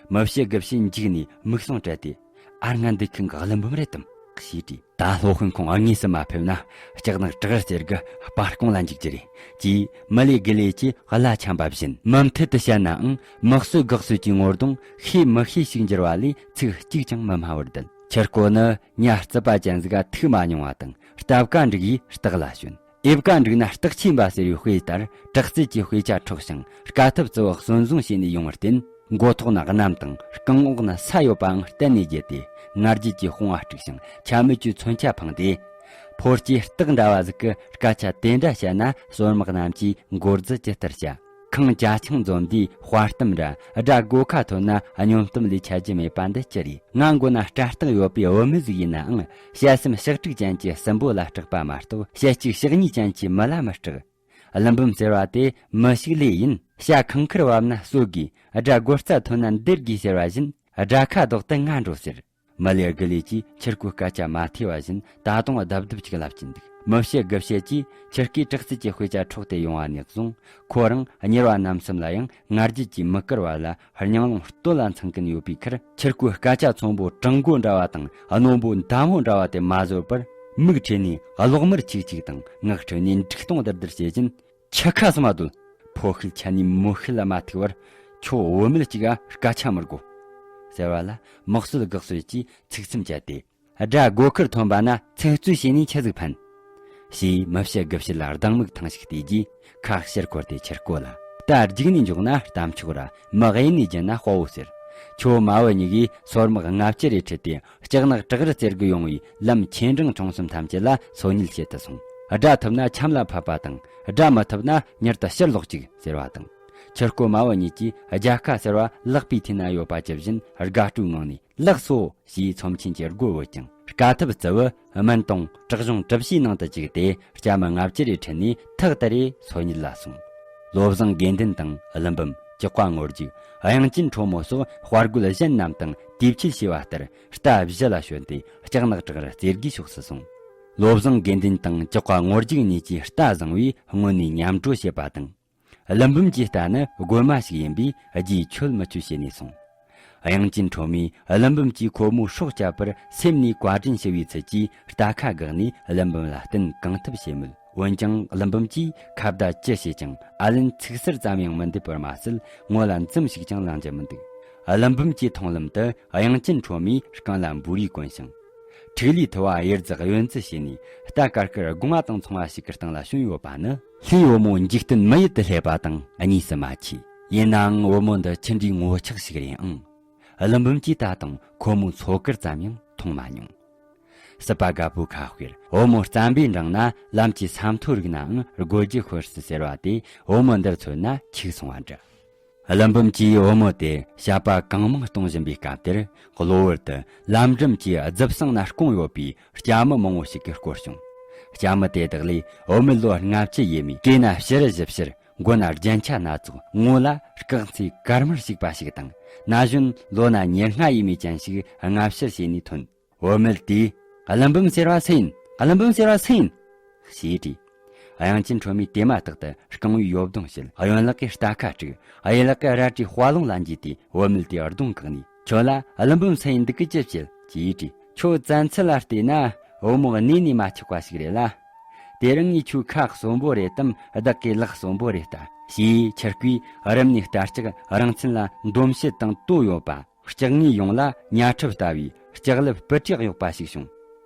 མི་བཤད་དགེ་བཤད་འཇིགས་ནས་མིག་ཟུང་བྲལ་ཏེ། ཨར་ང་འདི་ཁང་གི་ཀླུ་འབུམ་རེད་དམ། ཞེས་དྲིས། ད་སློབ་དཔོན་ཁོང་དངོས་སུ་མ་ཕེབས་ན་སྐྱག་ནག་བྲག་རི་རྩེར་གི་སྤ་རྐོང་ལ་འཇུག་རྒྱུ་རེད། ཅེས་མི་ལས་དགུ་ལས་ཀྱིས་བླ་ཆམ་པ་བཞིན། མུ་མཐུད་དུ་བཤད་ནའང་མི་གསོད་དགག་གསོད་ཀྱི་ངོ་གདོང་ཤེས་མི་ཤེས་ཤིག་འགྱུར་བ་ལས་ཚིག་གཅིག་ཀྱང་མི་སྨྲ་བར་བསྡད། ཁྱི་རྐོ་ནི་ཉ་རྩིད་པ་ཅན་ཟིག་ག་ཐུག་མ་མྱོང་བ་དང་སྟབས་ཀ་འགྲིག་ཡིས་སྟག་ལ་ཞོན། ཨེབ་ཀ་འགྲིག་ན་སྟག་ཆེན་པ་ཟེར་བའི་དཔེ་ལྟར་དྲག་རྩལ་གྱི་དཔེ་ཆ་འཕྲོག་ཞིང་དཀའ་ཐུབ་རྩི་བ་གསོན་བཟུང་བྱས་ནས་ཡོང་བར་བརྟེན། མགོ་ཐོག་ན་གནམ་དང་རྐང་འོག་ན་ས་ཡོད་པའང་གཏན་ནས་བརྗེད་དེ། ང་རྒྱལ་གྱི་དཔུང་བ་དཀྲུགས་ཤིང་ཆ་མེད་ཀྱི་མཚོན་ཆ་འཕངས་ཏེ། ཕོ་སྐྱེས་སྟག་འདྲ་བ་ཟིག་གི་སྐད་ཆ་དེ་འདྲ་བཤད་ན་སོར་དམག་རྣམས་ཀྱིས་མགོ་རྫི་ཇི་ལྟར་བྱ། ཁང་ཅ་ཆང་འཛོམས་དུས་དཔའ་གཏམ་ར་དགྲ་སྒོ་ཁ་ཐོན་ན་སྙོམས་གཏམ་ལས་ཆད་རྒྱུ་མེད་པ་འདི་ཅི་རེད། ང་མགོ་ན་སྐྲ་སྟག་ཡོད་པའི་བུད་མེད་ཟིག་ཡིན་ནའང་བཤད་སེམས་ཤག་དྲུག་ཅན་གྱི་སྲིན་པོ་ལ་སྐྲག་པ་མ་གཏོགས་བཤད་གཅིག་ཤག་གཉིས་ཅན་གྱི་མི་ལ་མི་སྐྲག། ཀླུ་འབུམ་ཟེར་བ་དེ་མི་ཞིག་ལས་ཡིན། བྱ་ཁང་ཁུར་བབས་ན་གསོད་དགོས། དགྲ་རྒོལ་རྩ་ཐོན་ན་འདེད་དགོས་ཟེར་བ་བཞིན་དགྲ་ཁ་ལྡོག་སྟེ་ང་འགྲོ་ཟེར། མི་ལས་དགུ་ལས་ཀྱིས་ཁྱི་རྐོའི་སྐད་ཆ་མ་ཐོས་པ་བཞིན་ད་དུང་རྡབ་རྡབ་ཅིག་ལབ་ཀྱིན་འདུག་མི་བཤད་དགུ་བཤད་ཀྱིས་ཁྱི་རྐོས་དྲག་རྩལ་གྱི་དཔེ་ཆ་འཕྲོག་སྟེ་ཡོང་བ་ནས་བཟུང་ཁོ་རང་གཉེར་བ་རྣམ་གསུམ་ལ་ཡང་ང་རྒྱལ་གྱིས་མི་དཀར་བ་ལ་སྙིང་རླུང་སྟོད་ལ་འཚང་གིན་ཡོད་པའི་ཁར། ཁྱི་རྐོའི་སྐད་ཆ་ཚོན་པོ་གྲང་མགོ་འདྲ་བ་དང་རྣོན་པོ་མདའ་མོ་འདྲ་བ་དེ་མ་བཟོད་པར་མིག་ཁྲོད་ནས་གློག་དམར་ཆིག་ཆིག་དང་ངག་ཁྲོད་ནས་འབྲུག་སྟོང་ལྡིར་ལྡིར་བྱེད་བཞིན། ཁྱི་ཁ་སུ་མ་སྡོད། ཕོ་ཤུལ་ཆ་ནས་མོ་ཤུལ་ལ་མ་ཐུག་བར་ཁྱོད་བུད་མེད་ཅིག་ག་སྐད་ཆ་མི་དགོ། ཟེར་བ་ལ་མི་གསོད་དགག་གསོད་ཀྱིས་ཚིག་མཚམས་བཅད་དེ། དགྲ་སྒོ་ཁར་ཐོན་པ་ན་ཚིག་རྩུབ་བྱས་ནས་ཆི་ཟིག་ཕན། ཞེས་མི་བཤད་དགུ་བཤད་ལ་སྡང་མིག་ཐང་ཞིག་བལྟས་རྗེས་ཁ་ཕྱིར་འཁོར་ཏེ་ཁྱི་རྐོ་ལ། རྟ་རྒྱུག་ནས་འཇོག་ན་རྟ་མཆོག་ར་མི་གཡས་ནས་རྒྱུག་ན་དཔའ་བོ་ཟེར། ཁྱོད་མ་བུ་གཉིས་ཀྱིས་སོར་དམག་ལྔ་བཅུ་རེ་ཁྲིད་དེ་སྐྱག་ནག་བྲག་རི་རྩེར་དགུ་ཡོང་བའི་ལམ་ཆེ་འབྲིང་ཆུང་གསུམ་ཐམས་ཅད་ལ་སོ་ཉུལ་བྱེད་དུ་སོང་། དགྲ་ཐུབ་ན་ཆམ་ལ་ཕབ་པ་དང་དགྲ་མི་ཐུབ་ན་མྱུར་དུ་ཕྱིར་ལོག་ཅིག་ཟེར་བ་དང་། ཁྱི་རྐོ་མ་བུ་གཉིས་ཀྱིས་རྒྱལ་ཁ་ཟེར་བ་ལག་པའི་མཐིལ་ན་ཡོད་པ་ཇི་བཞིན་དགའ་སྤྲོའི་ངང་ནས་ལགས་སོ་ཞེས་ཚོམས་ཆེན་གྱི་སྒོ་བོས་ཀྱང་དཀའ་ཐུབ་རྩི་བུ་སྨན་དང་དྲག་གཞུང་གྲུ་བཞིའི་ནང་དུ་བཅུག་སྟེ་སྐྱ་མི་ལྔ་བཅུ་རེ་ཁྲིད་ནས་ཐག་དེ་རེ་སོ་ཉུལ་ལ་སོང་། བློ་བཟང་དགེ་འདུན་དང་ཀླུ་འབུམ་ལྕགས་པ་ངོར་རྒྱུག་དབྱངས་ཅན་ཁྲོ་མོ་སོགས་དཔའ་རྒོད་གཞན་རྣམས་དང་དུས་ཆད་བྱས་པ་ལྟར་རྟ་བཞི་ལ་ཞོན་ཏེ་ལྕགས་ནག་བྲག་རི་རྩེ་དགུའི་ཕྱོགས་སུ་སོང་། བློ་བཟང་དགེ་འདུན་དང་ལྕགས་པ་ངོར་རྒྱུག་གཉིས་ཀྱིས་རྟ་བཟང་བས་སྔོན་ནས་མཉམ་འགྲོ་བྱེད་པ་དང་། ཀླུ་འབུམ་གྱི་རྟ་ནི་རྒོད་མ་ཞིག་ཡིན་པས་རྗེས་ཆོད་མི་ཆོད་བྱས་ནས་སོང་། དབྱངས་ཅན་ཁྲོ་མོས་ཀླུ་འབུམ་གྱིས་ཁོ་མོའི་སྲོག་བསྐྱབས་པར་སེམས་ནས་བཀའ་དྲིན་ཞུ་བའི་ཚུལ་གྱིས་རྟ་ཁ་བསྒགས་ནས་ཀླུ་འབུམ་ལ་བསྟུན་གང་ཐུབ་བྱས་མོད། འོན་ཀྱང་ཀླུ་འབུམ་གྱིས་ཁ་བརྡ་ཅི་བྱེད་ཀྱང་ཨ་ལན་ཚིག་ཟུར་ཙམ་ཡང་མི་འདེབས་པར་མ་ཟད་ངོ་ལ་འཛུམ་ཞིག་ཀྱང་ལངས་ཀྱི་མི་འདུག་ཀླུ་འབུམ་གྱི་མཐོང་ལམ་དུ་དབྱངས་ཅན་ཁྲོ་མོས་རྐང་ལ་འབུར་རིས་གོན་ཞིང་། ཐིག་ལེ་ཐུ་བ་གཡུ་རྫི་གཡོན་རྫི་བྱས་ནས་རྟ་དཀར་དཀར་སྒོ་ང་དང་མཚུངས་པ་ཞིག་གི་སྟེང་ལ་ཞོན་ཡོད་པ་ནི། ལྷའི་བུ་མོ་འཇིག་རྟེན་མི་ཡུལ་དུ་སླེབས་པ་དང་གཉིས་སུ་མ་མཆིས། ཡིན་ནའང་བུ་མོ་འདི་ཆི་འདྲའི་ངོ་ཆགས་ཤིག་རེད་ཨང་། ཀླུ་འབུམ་གྱིས་ད་དུང་ཁོ་མོའི་མཚོ་དཀར་ཙམ་ཡང་མཐོང་མ་མྱོང་། སྲིད་པ་རྒད་པོའི་ཁ་དཔེར་བུ་མོ་རྩམ་པའི་འགྲེང་ན་ལམ་གྱི་ས་མཐོ་རིག་ནའང་རྒོད་རྒྱུ་ཤོར་སྲིད་ཟེར་བ་དེ་བུ་མོ་འདིར་མཚོན་ན་འཆུག་སོང་བ་འདྲ། ཀླུ་འབུམ་གྱིས་བུ་མོ་དེ་བཤད་པ་གང་མང་གཏོང་བཞིན་པའི་སྐབས་དེར་གློ་བུར་དུ་ལམ་འགྲམ་གྱི་རྫི་བསང་ན་སྐོང་ཡོད་པའི་སྐྱ་མི་མང་བོ་ཞིག་གིས་བསྐོར་བྱུང་། སྐྱ་མི་དེ་དག་ལས་བུད་མེད་ལོ་ལྔ་བཅུ་ཡས་མས། སྐེ་ན་ཕྱུ་རུ་བཞི་ཕྱུར། མགོ་ན་རྒྱན་ཆ་སྣ་ཚོགས། ངོ་ལ་སྐག་ཚེ་དཀར་དམར་ཞིག་པ་ཞིག་དང་། ན་གཞོན་ལོ་ན་ཉེར་ལྔ་ཡས་མས་ཅན་ཞིག་སྔ་ཕྱིར་བྱས་ནས་ཐོན། བུད་མེད་དེས། ཀླུ་འབུམ་ཟེར་བ་སུ་ཡིན། ཀླུ་འབུམ་ཟེར་བ་སུ་ཡིན། ཞེས་དྲིས། དབྱངས་ཅན་ཁྲོ་མོས་དེ་མ་ཐག་ཏུ་རྐང་བའི་ཡོབ་རྡུང་བྱེད། གཡོན་ལག་གིས་རྟ་ཁ་དཀྲུགས། གཡས་ལག་གིས་རལ་གྲིའི་དཔའ་ལོང་ལ་འཇུས་ཏེ་བུད་མེད་དེའི་གདོང་བཀག་ནས། ཁྱོད་ལ་ཀླུ་འབུམ་སུ་ཡིན་འདུག་གི་ཅི་བྱེད། ཅེས་དྲིས། ཁྱོད་བཙན་ཚུལ་ལ་བལྟས་ན་བུ་མོ་གནས་ནས་མ་ཆག་པ་ཞིག་རེད་ལ། དེ་རིང་ངས་ཁྱོའི་ཁ་གསོན་པོ་རེད་དམ་བདག་གི་ལག་གསོན་པོ་རེད་ལྟ། ཞེས་ཁྱི་རྐོས་རུམ་ནས་རྟ་ལྕག་རང་མཚན་ལ་འདོམས་བྱེད་དང་དོ་ཡོད་པ། ལྕགས་ངོས་ཡོངས་ལ་ཉ་ཁྲབ་ལྟ་བུའི་ལྕགས་ལེབ་སྤུ་ཏྲེག་གཡོགས་པ་ཞིག་བྱུང་།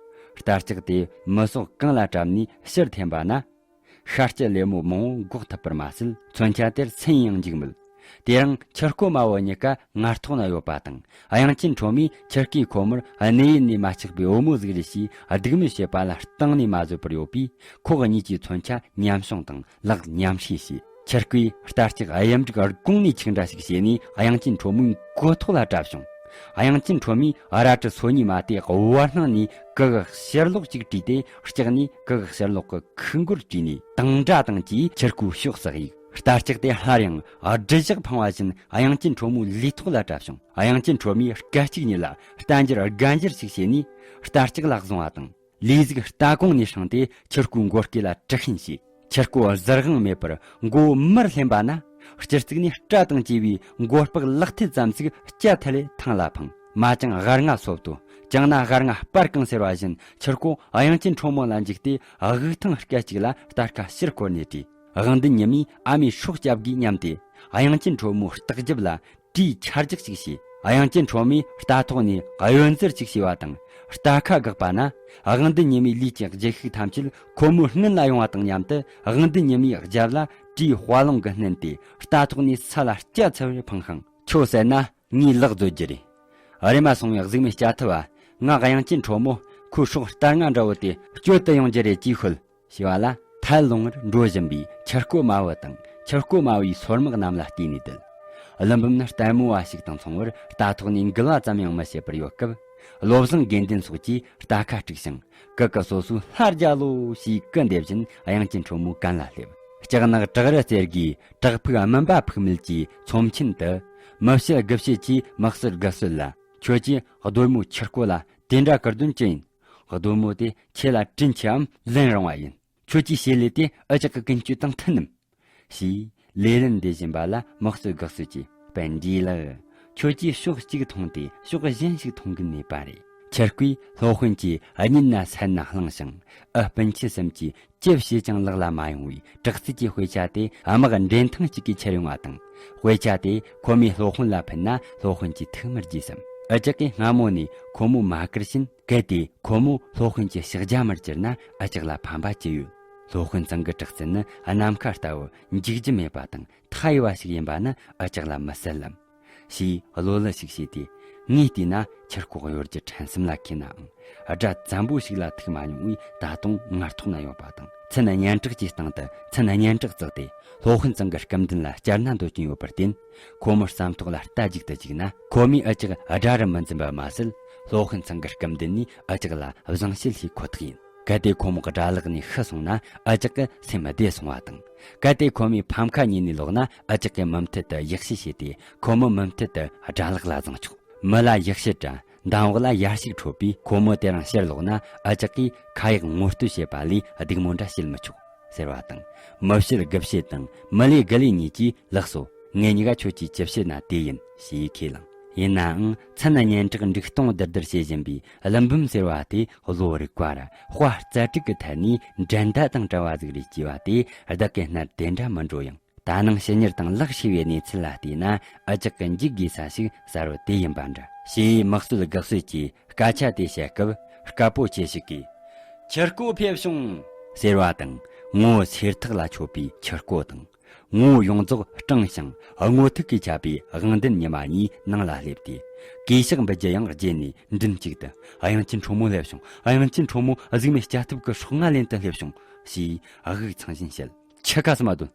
རྟ་ལྕག་དེ་མི་ཟོག་གང་ལ་བྲབས་ནས་ཕྱིར་འཐེན་པ་ན། ཤ་སྐྱི་ལེབ་མོ་མང་བོ་འགོག་ཐུབ་པར་མ་ཟད། མཚོན་ཆ་དེར་སུན་ཡང་འཇུག་མོད། དེ་རིང་ཁྱི་རྐོ་མ་བུ་གཉིས་ཀ་ངར་ཐོག་ན་ཡོད་པ་དང་། དབྱངས་ཅན་ཁྲོ་མོས་ཁྱི་རྐོས་ཁོ་མོར་གནས་ཡུལ་ནས་མ་ཆག་པའི་བུ་མོ་ཟིག་རེད་ཞེས་སྡིགས་དམོད་བྱེད་པ་ལ་གཏིང་ནས་མ་བཟོད་པར་ཡོད་པས། ཁོག་གཉིས་ཀྱི་མཚོན་ཆ་མཉམ་བྱུང་དང་། ལག་མཉམ་བསྲེས་བྱས། ཁྱི་རྐོས་རྟ་ལྕག་གཡུ་འབྲུག་དགུང་ནས་ཆིག་འདྲ་ཞིག་བྱས་ནས་དབྱངས་ཅན་ཁྲོ་མོའི་མགོ་ཐོག་ལ་བྲབས་བྱུང་། དབྱངས་ཅན་ཁྲོ་མོས་རལ་གྲི་སོ་གཉིས་མ་དེ་བར་སྣང་ནས་ཀུ་གེ་ཕྱིར་ལོག་ཅིག་བྲིས་ཏེ། ལྕགས་ནས་ཀུ་གེ་ཕྱིར་ལོག་གི་ཁུ་མགོར་བྲིས་ནས་དང་སྒྲ་དང་བཅས་ཁྱི་རྐོའི་ཕྱོགས་སུ་གཡུགས། རྟ་ལྕག་དེ་སླར་ཡང་སྦྲུལ་ཞགས་འཕངས་པ་བཞིན་དབྱངས་ཅན་ཁྲོ་མོའི་ལུས་ཐོག་ལ་བྲབས་བྱུང་། དབྱངས་ཅན་ཁྲོ་མོས་སྐད་ཅིག་ཉིད་ལ་རྟ་འགྱུར་དགའ་འགྱུར་ཞིག་བྱས་ནས་རྟ་ལྕག་ལ་བཟུང་བ་དང་། ལས་ཟིག་རྟ་གོང་ནས་བསྲིངས་ཏེ་ཁྱི་རྐོའི་མགོ་སྐེ་ལ་དཀྲུག་ཤིང་བྱས། ཁྱི་རྐོ་གཟི་དབང་མེད་པར་མགོ་བོ་མར་ལྷན་པ་ན། སྤྱིར་བཙུགས་ནས་སྐྲ་དང་བཅས་པའི་མགོ་ལྤགས་ལག་མཐིལ་ཙམ་ཟིག་སྐྱ་ཐལ་ལེ་ཐང་ལ་འཕངས། མ་ཅང་སྒར་ང་སོབ་ཏོ། ཅང་ན་སྒར་ང་སྤར་གང་ཟེར་བ་བཞིན། ཁྱི་རྐོ་དབྱངས་ཅན་ཁྲོ་མོ་ལ་འཇིགས་ཏེ། དབུགས་ཐང་སྐད་ཅིག་ལ་རྟ་ཁ་ཕྱིར་བསྐོར་ནས་བྲོས། དབང་ལྡན་ཉི་མས་ཨ་མའི་སྲོག་སྐྱབས་དགོས་སྙམ་སྟེ། དབྱངས་ཅན་ཁྲོ་མོའི་ལྟག་རྒྱབ་ལ་གྲིའི་ཆ་རྒྱག་ཅིག་བྱས། དབྱངས་ཅན་ཁྲོ་མོས་རྟ་ཐོག་ནས་གཡོ་འཛེར་ཅིག་བྱས་པ་དང་། རྟ་ཁ་བཀག་པ་ན། དབང་ལྡན་ཉི་མའི་ལུས་ཀྱི་རྗེས་ཤུལ་ཐམས་ཅད་ཁོ་མོའི་སྔུན་ལ་ཡོང་བ་དང་མཉམ་དུ། དབང་ལྡན་ཉི་མའི་རྒྱབ་ལ་གྲིའི་དཔའ་རླུང་གིས་མནན་ཏེ། རྟ་ཐོག་ནས་ས་ལ་སྐྱ་འཚལ་བར་འཕངས་ཤིང་། ཁྱོད་བསད་ན་ངས་ལག་རྫོགས་རྒྱུ་རེད། རེམ་མ་སོང་བའི་གཟུགས་མེད་སྐྱ་ཐུབ་བ། ང་དབྱངས་ཅན་ཁྲོ་མོ་ཁོའི་སྲོག་རྟ་རྔ་འདྲ་བོ་དེ་སྐྱོབ་ཏུ་ཡོང་རྒྱུ་རེད་ཅེས་ཤོད། ཞེས་པ་ལ། ཐལ་རླུང་ངར་འགྲོ་བཞིན་པའི་ཁྱི་རྐོ་དམར་བོ་དང་། ཁྱི་རྐོ་དམར་བོའི་སོར་མོ་གནམ་ལ་བལྟས་ནས་བསྡད། ཀླུ་འབུམ་ནི་ལྟད་མོ་བ་ཞིག་དང་མཚུངས་པར་རྟ་ཐོག་ནས་འགུལ་བ་ཙམ་ཡང་མི་བྱེད་པར་ཡོད་སྐབས། བློ་བཟང་དགེ་འདུན་སོགས་ཀྱིས་རྟ་ཁ་དཀྲུགས་ཤིང་། ཀི་ཀི་སོ་སོའི་ལྷ་རྒྱལ་ལོ་ཞེས་སྐུལ་འདེབས་བཞིན་དབྱངས་ཅན་ཁྲོ་མོའི་གན་ལ་སླེབས། ལྕགས་ནག་བྲག་རི་རྩེ་དགུའི་བྲག་ཕུག་སྨིན་པ་ཕུག་མེད་ཀྱི་ཚོམས་ཆེན་དུ། མི་བཤད་དགུ་བཤད་ཀྱིས་དམག་སྲོལ་དགུ་སྲོལ་ལ། ཁྱོད་ཀྱིས་གདོལ་མོ་ཁྱི་རྐོ་ལ་དེ་འདྲ་གི་དོན་ཅི་ཡིན། གདོལ་མོ་དེ་ཁྱེད་ལ་དྲིན་ཆེའམ་ལན་རིང་བ་ཡིན། ཁྱོད་ཀྱི་བྱེད་ལས་དེ་འུ་ཅག་གི་ཀུན་སྤྱོད་དང་མཐུན་ནམ། ཞེས་ལེ་ལན་འདེབས་བཞིན་པ་ལ། དམག་སྲོལ་དགག་སྲོལ་གྱིས། པཎྜི་ཏ་ལགས། ཁྱོད་ཀྱིས་ཕྱོགས་གཅིག་མཐོང་སྟེ་ཕྱོགས་གཞན་ཞིག་མཐོང་གི་མེད་པ་རེད། ཁྱི་རྐོས་སློབ་དཔོན་གྱི་གཉིད་ན་སད་ན་བསླངས་ཤིང་། ཨུ་སྤུན་མཆེད་གསུམ་གྱིས་ཅི་བྱས་ཀྱང་ལག་ལ་མ་ཡོང་བའི་དྲག་རྩལ་གྱི་དཔེ་ཆ་དེ་དམག་འདྲེན་ཐེངས་གཅིག་གིས་ཁྱེར་ཡོང་བ་དང་། དཔེ་ཆ་དེ་ཁོ་མོས་སློབ་དཔོན་ལ་ཕུལ་ན། སློབ་དཔོན་གྱིས་ཐུགས་མི་དགྱེས་སམ། འུ་ཅག་གིས་སྔ་མོ་ནས་ཁོ་མོ་མ་བཀུར་ཕྱིན། གལ་ཏེ་ཁོ་མོ་སློབ་དཔོན་གྱི་ཕྱག་རྒྱ་མར་གྱུར་ན། འུ་ཅག་ལ་ཕན་པ་ཅི་ཡོད། སློབ་དཔོན་ཚང་གི་དྲག་རྩལ་ནི་ནམ་མཁའ་ལྟ་བུ་འཇིག་རྒྱུ་མེད་པ་དང་མཐའ་ཡས་པ་ཞིག་ཡིན་པ་ནི་འུ་ཅག་ལ་མི་གསལ་ལམ། ཞེས་བློ་ལི་ཞིག་བྱས་ཏེ། ངས་བལྟས་ན་ཁྱི་རྐོ་གཡོ་སྒྱུ་ཕྲན་གསུམ་ལ་མཁས་ནའང་། དགྲ་བཙན་པོ་ཞིག་ལ་ཐུག་མ་མྱོང་བས། ད་དུང་ངར་ཐོག་ན་ཡོད་པ་དང་། མཚན་སྙན་གྲགས་ཀྱི་སྟེང་དུ་མཚན་སྙན་གྲགས་བརྩེགས་ཏེ། སློབ་དཔོན་ཚང་གི་སྐུ་མདུན་ལ་བསྐྱར་ན་འདོད་ཀྱིན་ཡོད་པར་བརྟེན། ཁོ་མོའི་བསམ་ཐོག་ལ་རྟ་རྒྱུག་ཏུ་བཅུག་ན། ཁོ་མོས་འུ་ཅག་དགྲ་རུ་མི་འཛིན་པ་མ་ཟད། སློབ་དཔོན་ཚང་གི་སྐུ་མདུན་ནས་འུ་ཅག་ལ་བཟང་བཤད་བྱེད་ཁོ་ཐག་ཡིན། གལ་ཏེ་ཁོ་མོ་དགྲ་ལག་ནས་ཤི་སོང་ན། འུ་ཅག་གི་སེམས་བདེ་སོང་བ་དང་། གལ་ཏེ་ཁོ་མོས་ཕམ་ཁ་ཉོས་ནས་ལོག་ན། འུ་ཅག་གིས་མུ་མཐུད་དུ་ཡག་བཤད་བྱས་ཏེ། ཁོ་མོ་མུ་མཐུད་དུ་དགྲ་ལག་ལ་བཟུང་ཆོག། མི་ལ་ཡག་བཤད་དྲ་འདམ་འོག་ལ་ཡར་ཞིག་འཕྲོད་པས། ཁོ་མོ་དེ་རིང་ཕྱིར་ལོག་ན། འུ་ཅག་གིས་ཁ་ཡག་ངོ་སྤྲོད་བྱེད་པ་ལས་སྡིགས་མོ་འདྲ་བྱེད་མི་ཆོག། ཟེར་བ་དང་། མི་བཤད་དགུ་བཤད་དང་མི་ལས་དགུ་ལས་གཉིས་ཀྱིས། ལགས་སོ། ངེད་གཉིས་ཀ་ཁྱོད་ཀྱིས་ཅི་བཤད་ན་དེ་ཡིན། ཞེས་ཁས་བླངས། ཡིན་ནའང་མཚན་སྙན་གྲགས་འབྲུག་སྟོང་ལྡིར་ལྡིར་བྱེད་བཞིན་པའི་ཀླུ་འབུམ་ཟེར་བ་དེ། བློ་རིག་པ་ར་དཔའ་རྩལ་དྲུག་གི་ཐད་ནས་འགྲན་ཟླ་དང་བྲལ་བ་ཟིག་རེད་ཅེས་པ་དེ། བདག་གིས་སྔར་དེ་འདྲ་མི་འགྲོ་ཡང་། ད་ནངས་ཕྱི་ཉིན་དང་ལག་ཤེས་པའི་གནས་ཚུལ་ལ་བལྟས་ན། འུ་ཅག་གི་འཇུག་དགོས་ས་ཞིག་གསལ་བོ་དེ་ཡིན་པ་འདྲ། ཞེས་དམག་སྲོལ་དགག་སྲོལ་གྱི་སྐད་ཆ་དེ་བཤད་སྐབས། སྐད་པོ་ཆེ་ཞིག་གིས། ཁྱི་རྐོ་ཕེབས་བྱུང་། ཟེར་བ་དང་། ངོ་བོ་སེར་ཐག་ལ་ཆོད་པའི་ཁྱི་རྐོ་དང་། ངོ་བོ་ཡོངས་རྫོགས་སྐྲངས་ཤིང་སྔོ་ཐིག་གིས་ཁྱབ་པའི་དབང་ལྡན་ཉི་མ་གཉིས་ནང་ལ་སླེབས་ཏེ། གུས་ཕྱག་འབུལ་རྒྱུ་ཡང་བརྗེད་ནས། མདུན་གཅིག་ཏུ། དབྱངས་ཅན་ཁྲོ་མོ་སླེབས་བྱུང་། དབྱངས་ཅན་ཁྲོ་མོ་གཟུགས་མེད་སྐྱ་ཐུབ་ཀྱི་སྲོག་རྔ་ལེན་དུ་སླེབས་བྱུང་། ཞེས་དབུགས་འཚང་བཞིན་བཤད། ཁྱི་ཁ་སུ་མ་འདོན།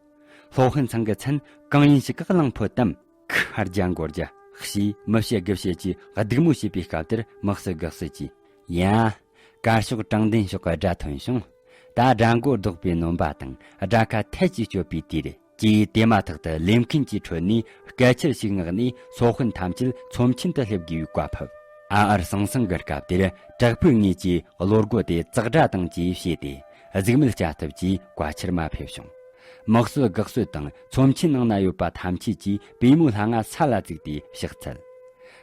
སློབ་དཔོན་ཚང་གི་མཚན་གང་ཡིན་ཞིག་ག་གླང་ཕོ་བསྟན། ཁ་རྒྱ་མགོ་རྒྱ། ཞེས་མི་བཤད་དགུ་བཤད་ཀྱིས་སྡིགས་མོ་བྱེད་པའི་སྐབས་དེར། དམག་སྲོལ་དགག་སྲོལ་གྱིས། ཡ། དཀར་ཕྱོགས་དྲང་བདེན་ཕྱོགས་ཀྱི་དགྲ་ཐོན་བྱུང་། ད་དགྲ་མགོ་བཟློག་པའི་ནོམ་པ་དང་། དགྲ་ཁ་ཐལ་གྱིས་གཅོད་པའི་དུས་རེད། ཅེས་དེ་མ་ཐག་ཏུ་ལེན་མཁན་གྱི་ཁྲོད་ནས་སྐད་ཆེར་ཞིག་མངགས་ནས། སློབ་དཔོན་ཐམས་ཅད་ཚོམས་ཆེན་དུ་སླེབས་དགོས་པའི་བཀའ་ཕབ། ཨ་ཨར་ཟང་ཟིང་གི་སྐབས་དེར། བྲག་ཕུག་ངོས་ཀྱི་བློ་སྒོ་དེ་ཙག་སྒྲ་དང་བཅས་ཕྱེས་ཏེ། གཟུགས་མེད་སྐྱ་ཐུབ་ཀྱིས་བཀའ་ཆེར་མ་ཕེབས་བྱུང་། དམག་སྲོལ་དགག་སྲོལ་དང་ཚོམས་ཆེན་ནང་ན་ཡོད་པ་ཐམས་ཅད་ཀྱིས་པུས་མོའི་ལྷ་ང་ས་ལ་བཙུགས་ཏེ་ཕྱག་འཚལ།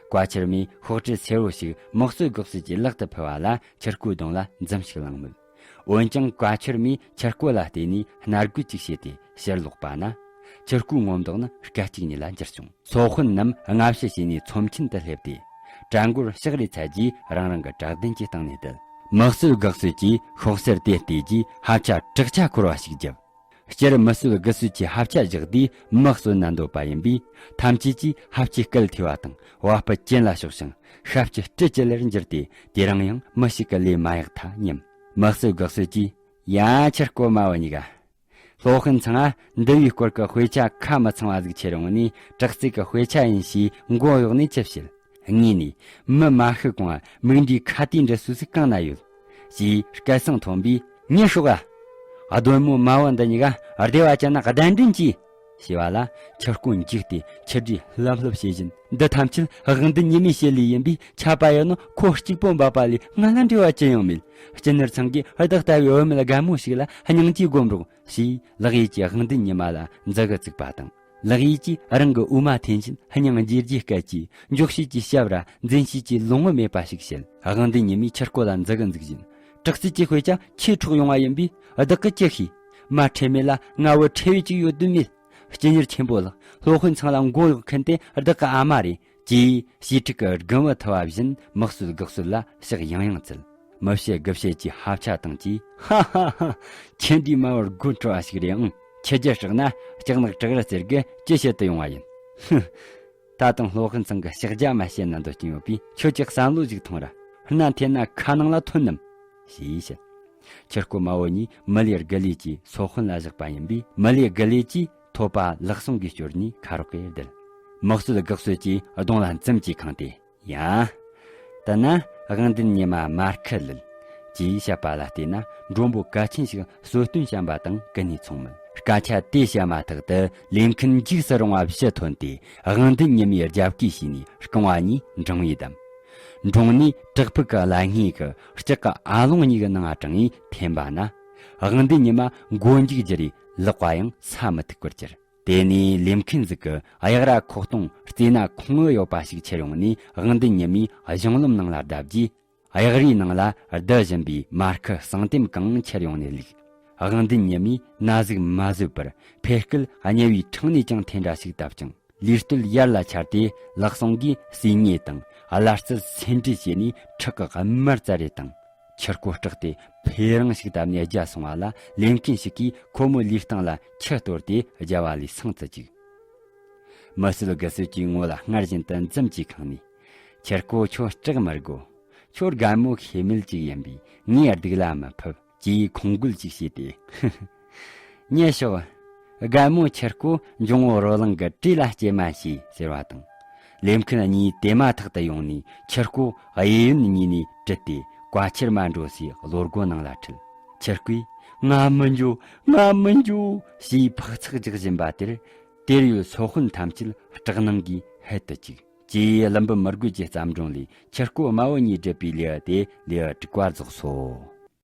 བཀའ་ཆེར་མས་ཤོག་དྲིལ་སེར་བོ་ཞིག་དམག་སྲོལ་དགག་སྲོལ་གྱི་ལག་ཏུ་ཕུལ་བ་ལ། ཁྱི་རྐོའི་གདོང་ལ་འཛུམ་ཞིག་བླངས་མོད། འོན་ཀྱང་བཀའ་ཆེར་མས་ཁྱི་རྐོ་ལ་བལྟས་ནས་སྣ་སྒོ་ཅིག་བྱས་ཏེ་ཕྱིར་ལོག་པ་ན། ཁྱི་རྐོའི་ངོ་མདོག་ནི་སྐད་ཅིག་ཉིད་ལ་འགྱུར་བྱུང་། སློབ་དཔོན་རྣམས་སྔ་ཕྱི་བྱས་ནས་ཚོམས་ཆེན་དུ་སླེབས་ཏེ། གྲལ་མགོར་ཕྱག་རེས་ཚར་རྗེས། རང་རང་གི་གྲགས་ལྡན་གྱི་སྟེང་ནས་བསྡད། དམག་སྲོལ་དགག་སྲོལ་གྱིས་ཤོག་སེར་དེ་བལྟས་རྗེས། ཧབ་ཆ་དྲག་ཆ་འཁོར་བ་ཞིག་བརྒྱབ། སྤྱིར་མི་སྲོལ་དགུ་སྲོལ་གྱི་ཧབ་ཆ་བཞག་དུས་དམག་སྲོལ་ན་འདོད་པ་ཡིན་པས། ཐམས་ཅད་ཀྱིས་ཧབ་ཆའི་སྐད་ཐོས་པ་དང་བ་སྤུ་གྱེན་ལ་ཕྱོགས་ཤིང་ཤབ་ཀྱི་སྤྲི་གྱེན་ལེར་འགྱུར་ཏེ། དེ་རིང་ཡང་མི་ཞིག་གི་ལས་མ་ཡག་ཐ་སྙམ། དམག་སྲོལ་དགག་སྲོལ་གྱིས། ཡ། ཁྱི་རྐོ་དམར་བོ་གཉིས་ཀ། སློབ་དཔོན་ཚང་ང་འདུལ་བའི་སྐོར་གྱི་དཔེ་ཆ་ཁ་མི་ཚང་བ་ཟིག་ཁྱེར་ཡོང་ནས། དྲག་རྩལ་གྱི་དཔེ་ཆ་ཡིན་ཞེས་མགོ་གཡོགས་ནས་ཅི་བྱེད། ངས་ནི་མི་མ་ཤི་གོང་མིག་འབྲས་ཁ་ལྟས་འདྲ་སུ་ཟིག་གང་ན་ཡོད། ཞེས་སྐད་གསང་མཐོན་པོས། ཉན་ཤོག་ཨ། གདོལ་མོ་དམར་བོ་འདི་གཉིས་ཀ་བདེ་བ་ཅན་ན་གདན་འདྲེན་གྱིས། ཞེས་པ་ལ། ཁྱི་རྐོ་འཇིགས་ཏེ་ཁྱི་འདྲིས་ལྷབ་ལྷུབ་བྱེད་བཞིན། འདི་ཐམས་ཅད་དབང་ལྡན་ཉི་མའི་བྱེད་ལས་ཡིན་པས། ཆད་པ་ཡོད་ནོ་ཁོ་གཅིག་པོ་འབབ་པ་ལས་ང་ལ་འབྲེལ་བ་ཅི་ཡང་མེད། སྤྱི་ནོར་ཚང་གིས་བདག་ལྟ་བུའི་བུད་མེད་རྒན་མོ་ཞིག་ལ་སྙིང་རྗེ་སྒོམ་རོགས། ཞེས་ལག་གཡས་ཀྱིས་དབང་ལྡན་ཉི་མ་ལ་མཛུ་གུ་བཙུགས་པ་དང་ ལག་ཡིས་ཀྱིས་རང་གི་འོ་མ་འཐེན་བཞིན་སྙིང་རྗེ་རྗེ་སྐད་ཀྱིས། འཇོག་བྱེད་ཀྱི་ཞབས་ར་འཛིན་བྱེད་ཀྱི་ལོང་བུ་མེད་པ་ཞིག་བྱེད། དབང་ལྡན་ཉི་མས་ཆུ་རྐོ་ལ་མཛུ་གུ་འཛུགས་བཞིན། དྲག་རྩལ་གྱི་དཔེ་ཆ་ཁྱེད་འཕྲོག་ཡོང་བ་ཡིན་པས། བདག་གིས་ཅི་ཤེས། མ་ཁྲེལ་མེད་ལ་ང་བུ་ཁྲེལ་བའི་ཅིག་ཡོད་དོན་མེད། སྤྱི་གཉེར་ཆེན་པོ་ལགས། སློབ་དཔོན་ཚང་ལ་མགོ་གཡོག་མཁན་དེ་བདག་གི་ཨ་མ་རེད། ཅེས་བྱིའུ་ཕྲུག་གི་དགུང་བུ་ཐུ་བ་བཞིན་དམག་ཟོལ་དགག་ཟོལ་ལ་ཕྱག་ཡང་ཡང་བཙལ། མི་བཤད་དགུ་བཤད་ཀྱིས་ཧབ་ཆ་བཏང་རྗེས། ཧ་ཧ་ཧ། ཁྱེད་འདྲའི་མ་བུ་དགོད་བྲོ་བ་ཞིག་རེད་ཨང་། ཁྱེད་རྒྱལ་སྲེག་ན་ལྕགས་ནག་བྲག་རི་ཟེར་གི་ཅི་བྱེད་དུ་ཡོང་བ་ཡིན། ཧུ། ད་དུང་སློབ་དཔོན་ཚང་གི་ཕྱག་རྒྱ་མ་བཤད་ན་འདོད་ཀྱིན་ཡོད་པས། ཁྱོད་ཀྱིས་བསམ་བློ་ཞིག་ཐོངས་ར། སྣ་འཐེན་ན་ཁ་ནང་ལ་ཐོན་ནམ། ཞེས་བཤད། ཆུ་རྐོ་མ་བུ་གཉིས་མི་ལའི་དགུ་ལས་ཀྱི་སོ་དཔོན་ལ་བཞག་པ་ཡིན་པས། མི་ལའི་དགུ་ལས་ཀྱིས་ཐོད་པ་ལག་ཟུང་གིས་སྐྱོར་ནས་ཁ་རོག་གེར་བསྡད། དམག་ཟོལ་དགག་ཟོལ་གྱིས་གདོང་ལ་འཛུམ་གྱིས་ཁེངས་ཏེ། ཡ། ད་ན་དབང་ལྡན་ཉི་མ་མར་ཁུ་ལུད། ཅེས་བཤད་པ་ལ་བལྟས་ན་མགྲོན་པོ་གལ་ཆེན་ཞིག་གསོལ་སྟོན་བྱས་པ་དང་ཀུན་ནས་མཚུངས་མོད། སྐད་ཆ་དེ་བཤད་མ་ཐག་ཏུ་ལེན་མཁན་འཇིགས་སུ་རུང་བ་བཞི་ཐོན་ཏེ། དབང་ལྡན་ཉི་མའི་རྒྱབ་ཀྱིས་ཕྱིས་ནས་རྐང་བ་གཉིས་འབྲིང་བས་བསྡམས། འབྲིང་ནས་བྲག་ཕུག་གི་ལ་སྔས་ཀྱི་ལྕགས་ཀྱི་ཨ་ལོང་གཉིས་ཀྱི་ནང་ང་དྲངས་ནས་འཐེན་པ་ན། དབང་ལྡན་ཉི་མ་མགོ་མཇུག་བསྒྱུར་རེ་ལག་པ་ཡང་ས་མི་ཐུག་པར་གྱུར། དེ་ནས་ལེན་མཁན་ཟིག་གི་གཡག་རྭ་ཁོག་སྟོང་རྩེ་ན་ཁོང་ངུ་ཡོད་པ་ཞིག་ཁྱེར་ཡོང་ནས། དབང་ལྡན་ཉི་མའི་གཞུང་ལམ་ནང་ལ་བརྡབས་རྗེས། གཡག་རྭའི་ནང་ལ་བསྡུ་བཞིན་པའི་མར་ཁུ་ཟངས་ལྟེམ་གང་ཁྱེར་ཡོང་ནས་བླུགས། དབང་ལྡན་ཉི་མས་ན་ཟུག་མ་བཟོད་པར་ཕེ་སྐལ་དམྱལ་བའི་ཕྲེང་ནས་ཀྱང་འཐེན་འདྲ་ཞིག་བཏབ་ཅིང་། ལུས་རྟོད་ཡར་ལ་འཕྱར་ཏེ་ལག་ཟུང་གིས་ཟས་ཉེས་དང་བླ་རྩལ་སེན་འབྲས་བྱས་ནས་ཁྲག་གི་དམར་རྩ་རེ་དང་། ཆུ་རྐོ་སྐྲག་སྟེ་ཕེ་རང་ཞིག་བཏབ་ནས་རྒྱལ་སོང་བ་ལ། ལེན་མཁན་ཞིག་གིས་ཁོ་མོའི་ལུས་སྟེང་ལ་ཆུ་གཏོར་ཏེ་རྒྱལ་བ་ལས་སངས་སུ་བཅུག། མི་སེར་དགུ་སེར་གྱི་ངོ་ལ་སྔར་བཞིན་དུ་འཛུམ་གྱིས་ཁེངས་ནས། ཆུ་རྐོ་ཁྱོད་སྐྲག་མི་དགོས། ཁྱོད་རྒན་མོ་ཤེས་མེད་ཅིག་ཡིན་པས་ངས་སྡིག་ལ་མི་ཕུབ། ཅེས་ཁོང་རྒོལ་ཅིག་བྱས་ཏེ། ཉེ་ཞོག་རྒན་མོ་ཆུ་རྐོ་འབྱུང་བོ་རོ་ལངས་ཀྱི་གྲས་ལ་སྐྱེལ་མ་བྱོས་ཟེར་བ་དང་། ལེན་མཁན་གཉིས་དེ་མ་ཐག་ཏུ་ཡོང་ནས་ཆུ་རྐོ་གཡས་གཡོན་གཉིས་ནས་དྲུད་དེ་བཀའ་ཁྱེར་མ་འགྲོ་སའི་བློ་སྒོ་ནང་ལ་ཁྲིད། ཆུ་རྐོས། ང་མི་འགྱོ། ང་མི་འགྱོ། ཞེས་འཕག་འཚག་རྒྱག་བཞིན་པ་དེར། དེར་ཡོད་སོ་དཔོན་ཐམས་ཅད་སྐྲག་སྣང་གིས་ཧད་དུ་བཅུག། ཅེས་ཀླུ་འབུམ་མི་རྒོད་ཀྱི་བརྩམས་སྒྲུང་ལས་ཆུ་རྐོ་དམར་བོ་གཉིས་བསྒྲུབས་པའི་ལེའུ་སྟེ་ལེའུ་དྲུག་པ་རྫོགས་སོ།